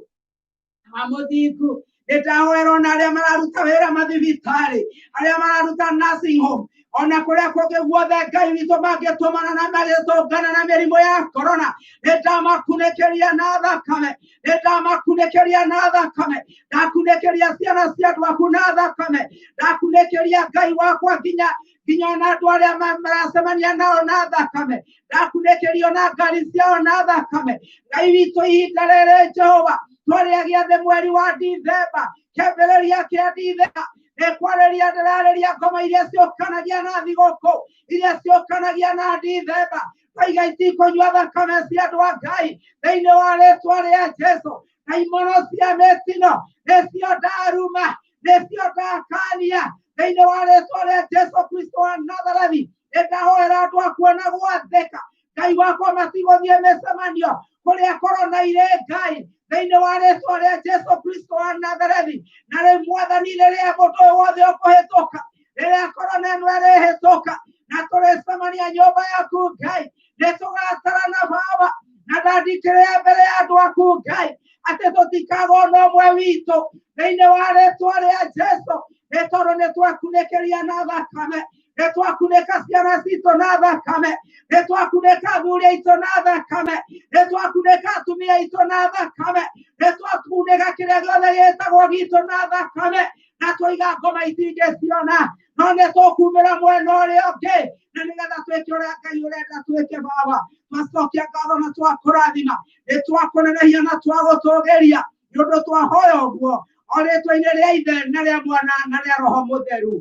Mũthingu nĩ ndahoerwo na arĩa mararuta wĩra mathibitarĩ, arĩa mararuta nursing home, ona kũrĩa kũngĩ guothe Ngai witũ mangĩtũmana na magĩtũngana na mĩrimũ ya corona, nĩ ndamakunĩkĩria na thakame, nĩ ndamakunĩkĩria na thakame, ndakunĩkĩria ciana cia andũ aku na thakame, ndakunĩkĩria Ngai wakwa nginya ona andũ arĩa maracemania nao na thakame, ndakunĩkĩrio na ngari ciao na thakame. Ngai witũ ihinda rĩrĩ Jehova twarĩa gĩathĩ mweri wa Dithemba, kĩambĩrĩria kĩa Dithemba, nĩ kwarĩria ndĩrarĩria ngoma iria ciũkanagia na thigũkũ, iria ciũkanagia na Dithemba, twaiga itikũnyua thakame cia andũ a Ngai thĩinĩ wa rĩtwa rĩa Jesu. Ndaimono cia mĩtino nĩcio ndaruma, nĩcio ndakania thĩinĩ wa rĩtwa rĩa Jesu Kristo wa Nazarethi. Nĩ ndahoera andũ aku ona gwathĩka Ngai wakwa matigũthiĩ mĩcemanio kũrĩa korona irĩ Ngai thĩinĩ wa rĩtwa rĩa Jesu Kristo wa Nazarethi. Na rĩu Mwathani rĩrĩa mũndũ ũyũ wothe ũkũhĩtũka, rĩrĩa korona ĩno ĩrĩhĩtũka na tũrĩcemania nyũmba yaku Ngai, nĩ tũgatarana Baba, na ndandikĩrĩa mbere ya andũ aku Ngai atĩ tũtikagwo na ũmwe witũ thĩinĩ wa rĩtwa rĩa Jesu, nĩ tondũ nĩ twakunĩkĩria na thakame, nĩ twakunĩka ciana citũ na thakame, nĩ twakunĩka athuri aitũ na thakame, nĩ twakunĩka atumia aitũ na thakame, nĩ twakunĩka kĩrĩa gĩothe gĩtagwo gitũ na thakame, na twaiga ngoma itingĩciona, no nĩ tũkumĩra mwena ũrĩa ũngĩ, na nĩgetha twĩke ũrĩa Ngai ũrenda twĩke. Baba, twacokia ngatho na twakũrathima, nĩ twakũnenehia na twagũtũgĩria, nĩ ũndũ twahoya ũguo o rĩtwa-inĩ rĩa Ithe na rĩa Mwana na rĩa Roho Mũtheru.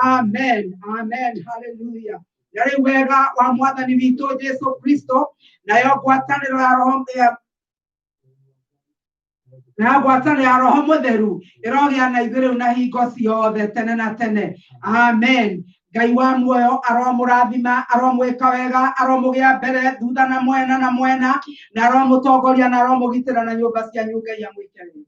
Amen, amen, hallelujah. Na rĩu wega wa Mwathani witũ Jesu Kristo, nayo ngwatanĩro ya Roho na ngwatanĩro ya Roho Mũtheru ĩrogĩa na ithuĩ rĩu na hingo ciothe tene na tene. Amen. Ngai wa muoyo aromũrathima, aromwĩka wega, aromũgĩa mbere thutha na mwena na mwena, na aromũtongoria na aromũgitĩra na nyũmba cianyu. Ngai amwĩke wega.